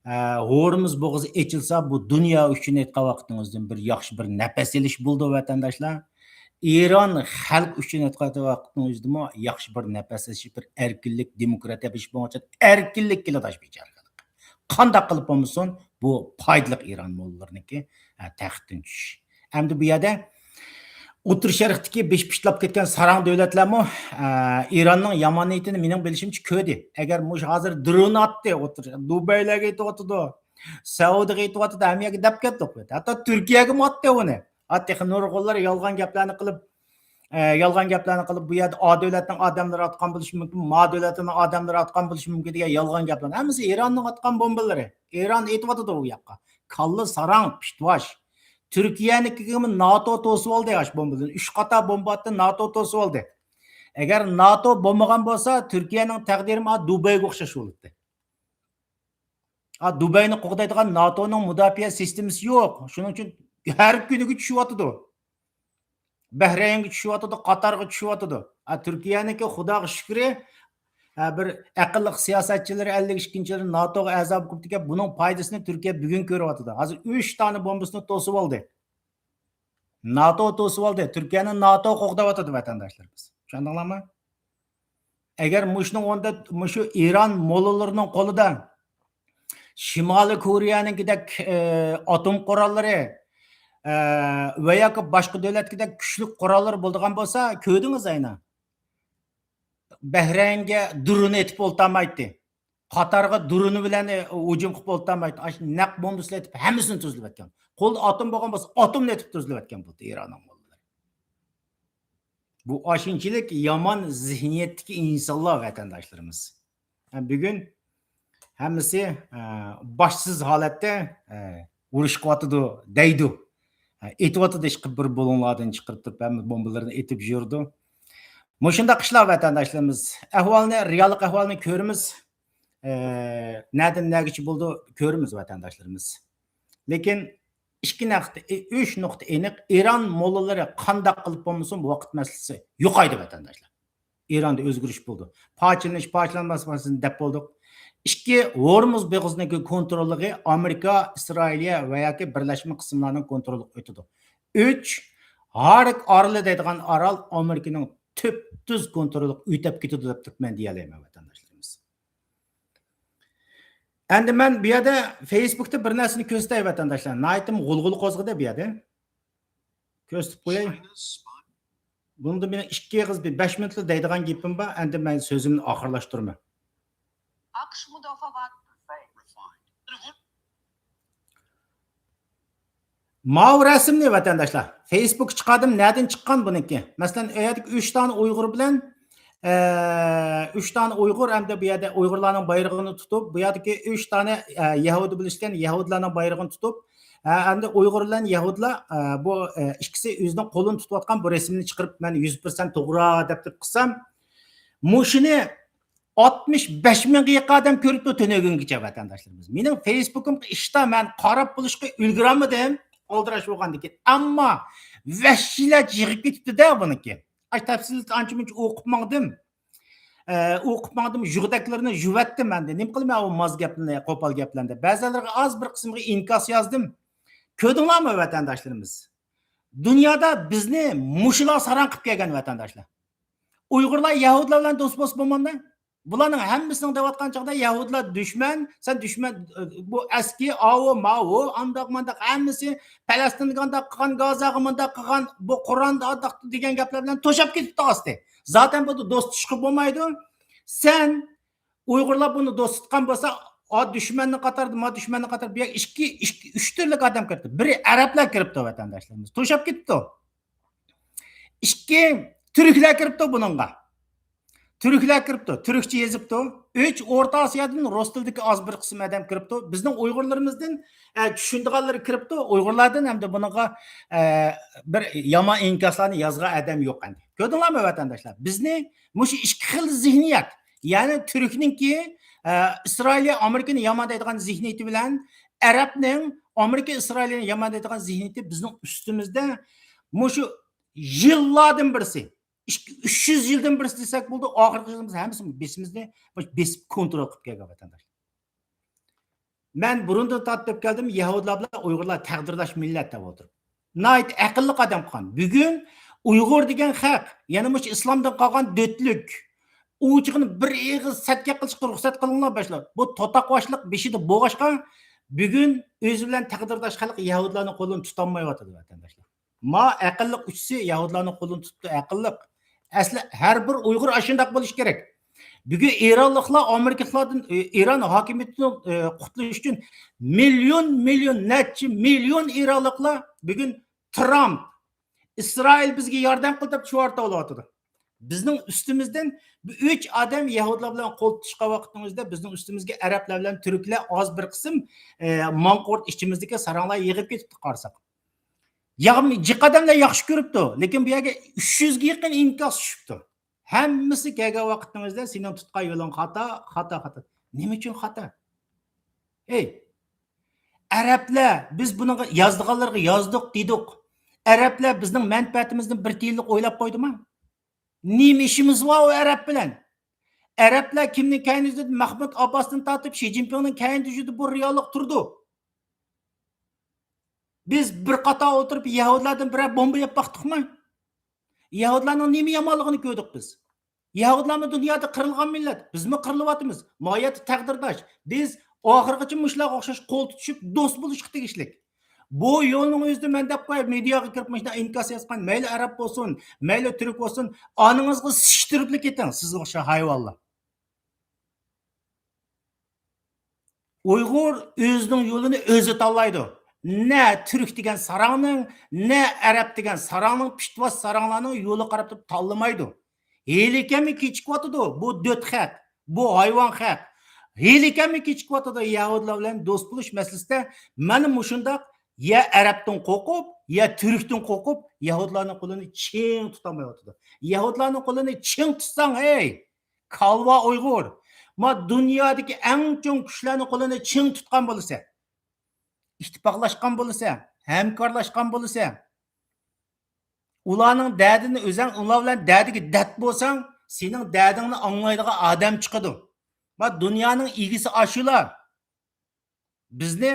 ئە، ھورمۇز بوغۇزى ئېچىلسا، بۇ دۇنيا ئۈچۈن ئېيتقان ۋاقتىڭىزدىن بىر ياخشى بىر نەپەس ئېلىش بولىدۇ، ۋەتەنداشلار. ئىران خەلق ئۈچۈن ئېيتقان ۋاقتىڭىزدىمۇ ياخشى بىر نەپەس ئېلىش، بىر ئەركىنلىك، دېموكراتىيە بىلىش بولغانچە ئەركىنلىك كېلىدۇ ئاشۇ بىچارە خەلققە. قانداق قىلىپ بولمىسۇن، بۇ پايدىلىق ئىران موللىلىرىنىڭكى، ئە، تەختتىن چۈشۈش. ئەمدى بۇ يەردە ئوتتۇرا شەرقتىكى بېشى پىچىلاپ كەتكەن ساراڭ دۆلەتلەرمۇ، ئە، ئىراننىڭ يامان نىيىتىنى مېنىڭ بىلىشىمچە كۆردى. ئەگەر مۇشۇ ھازىر درون ئاتتى، ئوتتۇرا دۇبەيلەرگە ئېتىۋاتىدۇ، سەئۇدىغا ئېتىۋاتىدۇ، ھەممە يەرگە دەپ كەتتۇق. ھەتتا تۈركىيەگىمۇ ئاتتى ئۇنى. ئا، تېخى نۇرغۇنلار يالغان گەپلەرنى قىلىپ، ئە، يالغان گەپلەرنى قىلىپ، بۇ يەردە ئا دۆلەتنىڭ ئادەملىرى ئاتقان بولۇشى مۇمكىن، ما دۆلەتنىڭ ئادەملىرى ئاتقان بولۇشى مۇمكىن دېگەن يالغان گەپلەرنى. ھەممىسى ئىراننىڭ ئاتقان بومبىلىرى. ئىران ئېتىۋاتىدۇ ئۇ ياققا. كاللا ساراڭ، پىتۋاش. تۈركىيەنىڭكىگىمۇ ناتو توسۇۋالدى ئاشۇ بومبىلىرىنى. ئۈچ قاتار بومبا ئاتتى، ناتو توسۇۋالدى. ئەگەر ناتو بولمىغان بولسا، تۈركىيەنىڭ تەقدىرى ما دۇبەيگە ئوخشاش بولاتتى. ھا، دۇبەينى قوغدايدىغان ناتونىڭ مۇداپىئە سىستېمىسى يوق. شۇنىڭ ئۈچۈن ھەر كۈنىگە چۈشۈۋاتىدۇ. بەھرەينگە چۈشۈۋاتىدۇ، قاتارغا چۈشۈۋاتىدۇ. ھا، تۈركىيەنىڭكى خۇداغا شۈكرى، ھە، بىر ئەقىللىق سىياسەتچىلىرى ئەللىك ئىككىنچى يىلى ناتوغا ئەزا بولۇپ كېتىپ، بۇنىڭ پايدىسىنى تۈركىيە بۈگۈن كۆرۈۋاتىدۇ. ھازىر ئۈچ دانە بومبىسىنى توسۇۋالدى. ناتو توسۇۋالدى. تۈركىيەنى ناتو قوغداۋاتىدۇ، ۋەتەنداشلىرىمىز. چۈشەندىڭلارمۇ؟ ئەگەر مۇشۇنىڭ ئورنىدا مۇشۇ ئىران موللىلىرىنىڭ قولىدا شىمالىي كورېيەنىڭكىدەك، ئى، ئاتوم قوراللىرى، ئى، ۋە ياكى باشقا دۆلەتكىدەك كۈچلۈك قوراللىرى بولىدىغان بولسا، كۆردىڭىز ئەينە. بەھرەينگە درون ئېتىپ ئولتۇرمايتتى. قاتارغا درونى بىلەن، ئى، ھۇجۇم قىلىپ ئولتۇرمايتتى. ئاشۇ نەق بومبىسىنى ئېتىپ ھەممىسىنى تۈزلىۋەتكەن. قولىدا ئاتوم بولغان بولسا، ئاتومنى ئېتىپ تۈزلىۋەتكەن بولدى ئىراننىڭ موللىلىرى. بۇ ئاشۇنچىلىك يامان زېھنىيەتتىكى ئىنسانلار، ۋەتەنداشلىرىمىز. ھە، بۈگۈن ھەممىسى، ئە، باشسىز ھالەتتە، ئە، ئۇرۇش قىلىۋاتىدۇ دەيدۇ. ئېتىۋاتىدۇ، ئىشقىلىپ بىر بۇلۇڭلاردىن چىقىرىپ تۇرۇپ ھەممە بومبىلىرىنى ئېتىپ يۈرىدۇ. مۇشۇنداق ئىشلار ۋەتەنداشلىرىمىز. ئەھۋالنى، رېئاللىق ئەھۋالنى كۆرىمىز. ئە، نەدىن نەگىچە بولىدۇ كۆرىمىز ۋەتەنداشلىرىمىز. لېكىن ئىككى نۇقتا، ئۈچ نۇقتا ئېنىق، ئىران موللىلىرى قانداق قىلىپ بولمىسۇن، بۇ ۋاقىت مەسىلىسى يوقايدۇ ۋەتەنداشلار. ئىراندا ئۆزگىرىش بولىدۇ. پارچىلىنىش، پارچىلانماس مەسىلىسىنى دەپ بولدۇق. ئىككى، ھورمۇز بېغىزىنىڭكى كونتروللۇقى ئامېرىكا، ئىسرائىلىيە ۋە ياكى بىرلەشمە قىسىملارنىڭ كونتروللۇقىدا ئۆتىدۇ. ئۈچ، ھارىك ئارىلى دەيدىغان ئارال ئامېرىكىنىڭ تۈپتۈز كونتروللۇقىدا ئۆتەپ كېتىدۇ دەپ تۇرۇپ مەن دېيەلەيمەن ۋەتەنداشلىرىمىز. ئەمدى مەن بۇ يەردە فېيسبۇكتا بىر نەرسىنى كۆرسىتەي ۋەتەنداشلار. ناھايىتىمۇ غۇلغۇلا قوزغىدى بۇ يەردە. كۆرسىتىپ قوياي. بۇنىڭدا مېنىڭ ئىككى ئېغىز بىر بەش مىنۇتلا دەيدىغان گېپىم بار. ئەمدى مەن سۆزۈمنى ئاخىرلاشتۇرىمەن. ئاقىش مۇداپىئە ۋە ماۋۇ رەسىمنى ۋەتەنداشلار، فېيسبۇكقا چىقاردىم. نەدىن چىققان بۇنىڭكى؟ مەسىلەن، ئۇ يەردىكى ئۈچ دانە ئۇيغۇر بىلەن، ئە، ئۈچ دانە ئۇيغۇر ھەمدە بۇ يەردە ئۇيغۇرلارنىڭ بايرىغىنى تۇتۇپ، بۇ يەردىكى ئۈچ دانە، ئە، يەھۇدىي بىلىشكەن يەھۇدىيلارنىڭ بايرىغىنى تۇتۇپ، ئە، ئەمدى ئۇيغۇر بىلەن يەھۇدىيلار، ئە، بۇ، ئە، ئىككىسى ئۆزىنىڭ قولىنى تۇتۇۋاتقان بۇ رەسىمنى چىقىرىپ، مەن يۈز پىرسەنت توغرا دەپ تۇرۇپ قىلسام، مۇشۇنى ئاتمىش بەش مىڭغا يېقىن ئادەم كۆرۈپتۇ تۈنۈگۈنگىچە، ۋەتەنداشلىرىمىز. مېنىڭ فېيسبۇكۇمغا ئىشتا مەن قاراپ بولۇشقا ئۈلگۈرەلمىدىم، ئالدىراش بولغاندىكىن. ئەمما ۋەھشىيلەرچە يىغىپ كېتىپتۇ-دە بۇنىڭكى. ئاي، تەپسىلاتنى ئانچە-مۇنچە ئوقۇپ ماڭدىم. ئە، ئوقۇپ ماڭدىم، يوغدەكلىرىنى يۇۋەتتىم ئەمدى. نېمە قىلىمەن ئۇ ماز گەپنى، قوپال گەپلەرنى. بەزىلەرگە ئاز بىر قىسمىغا ئىنكاس يازدىم. كۆردۈڭلارمۇ، ۋەتەنداشلىرىمىز؟ دۇنيادا بىزنى مۇشۇلار ساراڭ قىلىپ كەلگەن، ۋەتەنداشلار. ئۇيغۇرلار يەھۇدىيلار بىلەن دوست بولسا بولمامدۇ؟ بۇلارنىڭ ھەممىسىنىڭ دەۋاتقان چاغدا يەھۇدىيلار دۈشمەن، سەن دۈشمەن، بۇ ئەسكى، ئاۋۇ، ماۋۇ، ئانداق، مانداق، ھەممىسى پەلەستىنگە ئانداق قىلغان، گازاغا مۇنداق قىلغان، بۇ قۇرئاندا ئانداق دېگەن گەپلەر بىلەن توشاپ كېتىپتۇ ئاستى. زاتەن بۇ دوستلىشىشقا بولمايدۇ. سەن ئۇيغۇرلار بۇنى دوست تۇتقان بولسا، ئا، دۈشمەننىڭ قاتارىدا، ما دۈشمەننىڭ قاتارىدا بۇ يەرگە ئىككى، ئىككى، ئۈچ تۈرلۈك ئادەم كىرىپتۇ. بىرى ئەرەبلەر كىرىپتۇ، ۋەتەنداشلىرىمىز. توشاپ كېتىپتۇ. ئىككى، تۈركلەر كىرىپتۇ بۇنىڭغا. تۈركلەر كىرىپتۇ، تۈركچە يېزىپتۇ. ئۈچ، ئورتا ئاسىيادىن رۇس تىلىدىكى ئاز بىر قىسىم ئادەم كىرىپتۇ. بىزنىڭ ئۇيغۇرلىرىمىزدىن، ئە، چۈشىنىدىغانلىرى كىرىپتۇ. ئۇيغۇرلاردىن ئەمدى بۇنىڭغا، ئە، بىر يامان ئىنكاسلارنى يازغان ئادەم يوق ئەمدى. كۆردۈڭلارمۇ، ۋەتەنداشلار؟ بىزنى مۇشۇ ئىككى خىل زېھنىيەت، يەنى تۈركنىڭكى، ئە، ئىسرائىلىيە ئامېرىكىنى يامان دەيدىغان زېھنىيىتى بىلەن ئەرەبنىڭ ئامېرىكا ئىسرائىلىيەنى يامان دەيدىغان زېھنىيىتى بىزنىڭ ئۈستىمىزدە مۇشۇ يىللاردىن بىرسى، ئىككى، ئۈچ يۈز يىلدىن بىرسى دېسەك بولىدۇ، ئاخىرقى يىلىمىز ھەممىسى بېشىمىزنى بېسىپ كونترول قىلىپ كەلگەن، ۋەتەنداشلار. مەن بۇرۇندىن تارتىپ كەلدىم، يەھۇدىيلار بىلەن ئۇيغۇرلار تەقدىرداش مىللەت دەپ ئولتۇرۇپ. ناھايىتى ئەقىللىق ئادەم قىلغان. بۈگۈن ئۇيغۇر دېگەن خەق، يەنە مۇشۇ ئىسلامدىن قالغان دۆتلۈك، ئوچۇقىنى بىر ئېغىز سەتكە قىلىشقا رۇخسەت قىلىڭلار باشلار. بۇ توتاق باشلىق بېشىدا بولغاچقا، بۈگۈن ئۆزى بىلەن تەقدىرداش خەلق يەھۇدىيلارنىڭ قولىنى تۇتالمايۋاتىدۇ، ۋەتەنداشلار. ما ئەقىللىق ئۈچىسى يەھۇدىيلارنىڭ قولىنى تۇتتى، ئەقىللىق. ئەسلى ھەر بىر ئۇيغۇر ئاشۇنداق بولۇشى كېرەك. بۈگۈن ئىرانلىقلار ئامېرىكىلىقلاردىن، ئى، ئىران ھاكىمىيىتىدىن، ئى، قۇتۇلۇش ئۈچۈن مىليون، مىليون، نەچچە مىليون ئىرانلىقلار بۈگۈن ترامپ، ئىسرائىل بىزگە ياردەم قىل دەپ شوئار توۋلاۋاتىدۇ. بىزنىڭ ئۈستىمىزدىن بۇ ئۈچ ئادەم يەھۇدىيلار بىلەن قول تۇتۇشقان ۋاقىتنىڭ ئۆزىدە بىزنىڭ ئۈستىمىزگە ئەرەبلەر بىلەن تۈركلەر ئاز بىر قىسىم، ئە، ماڭقۇرت ئىچىمىزدىكى ساراڭلار يىغىپ كېتىپتۇ قارىساق. ياغ-، جىق ئادەملەر ياخشى كۆرۈپتۇ، لېكىن بۇ يەرگە ئۈچ يۈزگە يېقىن ئىنكاس چۈشۈپتۇ. ھەممىسى كەلگەن ۋاقىتنىڭ ئۆزىدە سېنىڭ تۇتقان يولۇڭ خاتا، خاتا، خاتا. نېمە ئۈچۈن خاتا؟ ھەي، ئەرەبلەر، بىز بۇنىڭغا يازىدىغانلارغا يازدۇق، دېدۇق. ئەرەبلەر بىزنىڭ مەنپەئەتىمىزنى بىر تىيىنلىق ئويلاپ قويدىمۇ؟ نېمە ئىشىمىز بار ئۇ ئەرەب بىلەن؟ ئەرەبلەر كىمنىڭ كەينىدە يۈرىدۇ؟ مەھمۇد ئابباستىن تارتىپ شى جىنپىڭنىڭ كەينىدە يۈرىدۇ، بۇ رېئاللىق تۇرىدۇ. بىز بىر قاتار ئولتۇرۇپ يەھۇدىيلاردىن بىرەر بومبا يەپ باقتۇقمۇ؟ يەھۇدىيلارنىڭ نېمە يامانلىقىنى كۆردۇق بىز؟ يەھۇدىيلارمۇ دۇنيادا قىرىلغان مىللەت، بىزمۇ قىرىلىۋاتىمىز. ماھىيەتتە تەقدىرداش. بىز ئاخىرغىچە مۇشۇلارغا ئوخشاش قول تۇتۇشۇپ دوست بولۇشقا تېگىشلىك. بۇ يولنىڭ ئۆزىدە مەن دەپ قوياي، مېدىياغا كىرىپ مۇشۇنداق ئىنكاس يازغان، مەيلى ئەرەب بولسۇن، مەيلى تۈرك بولسۇن، ئانىڭىزغا سىشتىرىپلا كېتىڭ، سىزگە ئوخشاش ھايۋانلار. ئۇيغۇر ئۆزىنىڭ يولىنى ئۆزى تاللايدۇ. نە تۈرك دېگەن ساراڭنىڭ، نە ئەرەب دېگەن ساراڭنىڭ، پىتۋاس ساراڭلارنىڭ يولىغا قاراپ تۇرۇپ تاللىمايدۇ. ھېلىكەممۇ كېچىكىۋاتىدۇ بۇ دۆت خەق، بۇ ھايۋان خەق. ھېلىكەنمۇ كېچىكىۋاتىدۇ يەھۇدىيلار بىلەن دوست بولۇش مەسىلىسىدە. مانا مۇشۇنداق يا ئەرەبتىن قورقۇپ، يا تۈركتىن قورقۇپ، يەھۇدىيلارنىڭ قولىنى چىڭ تۇتالمايۋاتىدۇ. يەھۇدىيلارنىڭ قولىنى چىڭ تۇتساڭ، ھەي، كالۋا ئۇيغۇر، ما دۇنيادىكى ئەڭ چوڭ كۈچلەرنىڭ قولىنى چىڭ تۇتقان بولىسەن، ئىتتىپاقلاشقان بولىسەن، ھەمكارلاشقان بولىسەن، ئۇلارنىڭ دەردىنى ئۆزەڭ، ئۇلار بىلەن دەردىگە دەرد بولساڭ، سېنىڭ دەردىڭنى ئاڭلايدىغان ئادەم چىقىدۇ. ما دۇنيانىڭ ئىگىسى ئاشۇلار. بىزنى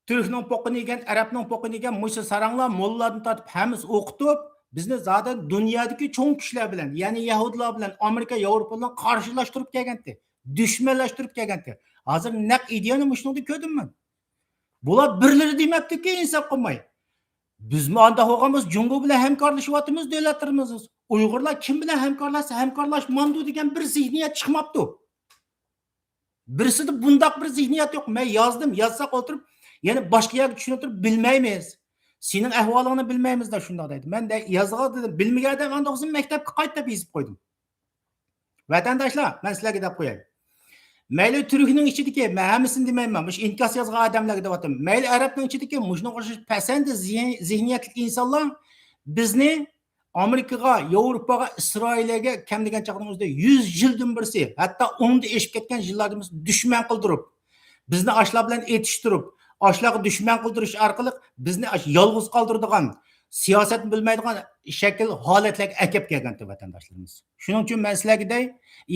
تۈركنىڭ پوقىنى يېگەن، ئەرەبنىڭ پوقىنى يېگەن مۇشۇ ساراڭلار، موللالاردىن تارتىپ ھەممىسى ئوقۇتۇپ، بىزنى زادى دۇنيادىكى چوڭ كۈچلەر بىلەن، يەنى يەھۇدىيلار بىلەن، ئامېرىكا، ياۋروپا بىلەن قارشىلاشتۇرۇپ كەلگەنتى، دۈشمەنلەشتۈرۈپ كەلگەنتى. ھازىر نەق ئىدىيەنى مۇشۇنىڭدا كۆردۈم مەن. بۇلار بىرلىرى دېمەپتۇكى، ئىنساپ قىلماي. بىزمۇ ئانداق بولغان بولسا جۇڭگو بىلەن ھەمكارلىشىۋاتىمىز دۆلەتلىرىمىز. ئۇيغۇرلار كىم بىلەن ھەمكارلاشسا ھەمكارلاشمامدۇ دېگەن بىر زېھنىيەت چىقماپتۇ. بىرسىدە بۇنداق بىر زېھنىيەت يوق. مەن يازدىم، يازساق ئولتۇرۇپ، يەنە باشقا يەرگە چۈشۈنۈپ تۇرۇپ بىلمەيمىز. سېنىڭ ئەھۋالىڭنى بىلمەيمىز دە شۇنداق دەيدۇ. مەن دە يازغان دېدىم، بىلمىگەن ئادەم ئانداق بولسا مەكتەپكە قايت دەپ يېزىپ قويدۇم. ۋەتەنداشلار، مەن سىلەرگە دەپ قوياي. مەيلى تۈركنىڭ ئىچىدىكى، مەن ھەممىسىنى دېمەيمەن، مۇشۇ ئىنكاس يازغان ئادەملەرگە دەۋاتىمەن. مەيلى ئەرەبنىڭ ئىچىدىكى مۇشۇنىڭغا ئوخشاش پەسەندە زېھىن-، زېھنىيەتلىك ئىنسانلار بىزنى ئامېرىكىغا، ياۋروپاغا، ئىسرائىلىيەگە كەم دېگەن چاغنىڭ ئۆزىدە يۈز يىلدىن بىرسى، ھەتتا ئوندىن ئېشىپ كەتكەن يىللاردىن بىرسى دۈشمەن قىلدۇرۇپ، بىزنى ئاشۇلار بىلەن ئېتىشتۇرۇپ، ئاشۇلارغا دۈشمەن قىلدۇرۇش ئارقىلىق بىزنى ئاشۇ يالغۇز قالدۇرىدىغان، سىياسەتنى بىلمەيدىغان شەكىل ھالەتلەرگە ئەكەپ كەلگەنتى ۋەتەنداشلىرىمىز. شۇنىڭ ئۈچۈن مەن سىلەرگە دەي،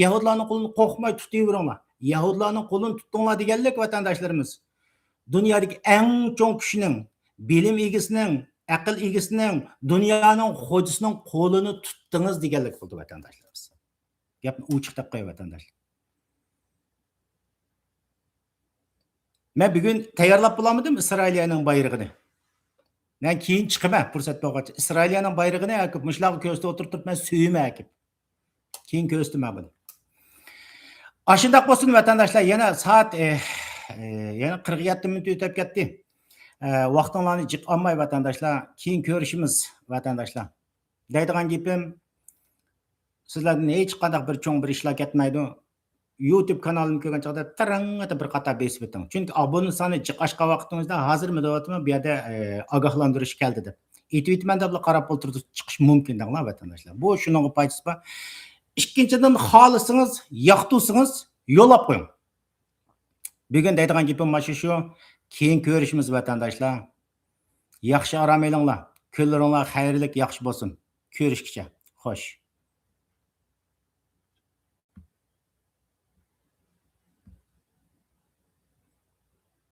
يەھۇدىيلارنىڭ قولىنى قورقماي تۇتۇۋېرىڭلار. يەھۇدىيلارنىڭ قولىنى تۇتتۇڭلار دېگەنلىك ۋەتەنداشلىرىمىز. دۇنيادىكى ئەڭ چوڭ كۈچنىڭ، بىلىم ئىگىسىنىڭ، ئەقىل ئىگىسىنىڭ، دۇنيانىڭ خوجىسىنىڭ قولىنى تۇتتىڭىز دېگەنلىك بولدى ۋەتەنداشلىرىمىز. گەپنى ئوچۇق دەپ قوياي ۋەتەنداشلار. مەن بۈگۈن تەييارلاپ بولالمىدىم ئىسرائىلىيەنىڭ بايرىقىنى. مەن كېيىن چىقىمەن، پۇرسەت بولغاچ. ئىسرائىلىيەنىڭ بايرىقىنى مۇشۇلارغا كۆرسىتىپ ئولتۇرۇپ تۇرۇپ مەن سۆيىمەن ئەكىپ. كېيىن كۆرسىتىمەن بۇنى. ئاشۇنداق بولسۇن ۋەتەنداشلار، يەنە سائەت، ئە، ئە، يەنە قىرىق يەتتە مىنۇت ئۆتۈپ كەتتى. ئە، ۋاقتىڭلارنى جىق ئالماي ۋەتەنداشلار، كېيىن كۆرۈشىمىز ۋەتەنداشلار. دەيدىغان گېپىم، سىزلەردىن ھېچقانداق بىر چوڭ بىر ئىشلار كەتمەيدۇ. يۇتۇب كانالىمنى كۆرگەن چاغدا تىرىڭ ئېتىپ بىر قاتار بېسىپ ئۆتۈڭ. چۈنكى ئابۇنە سانى جىق ئاشقان ۋاقتىڭىزدا ھازىرمۇ دەۋاتىمەن، بۇ يەردە، ئە، ئاگاھلاندۇرۇش كەلدى دەپ. ئېتىۋېتىمەن دەپلا قاراپ ئولتۇرۇپ چىقىش مۇمكىن دەڭلار ۋەتەنداشلار. بۇ شۇنىڭغا پايدىسى بار. ئىككىنچىدىن، خالىسىڭىز، ياقتۇرسىڭىز يوللاپ قويۇڭ. بۈگۈن دەيدىغان گېپىم مانا شۇ. كېيىن كۆرۈشىمىز ۋەتەنداشلار. ياخشى ئارام ئېلىڭلار. كۈنلىرىڭلار خەيرلىك، ياخشى بولسۇن. كۆرۈشكىچە. خوش.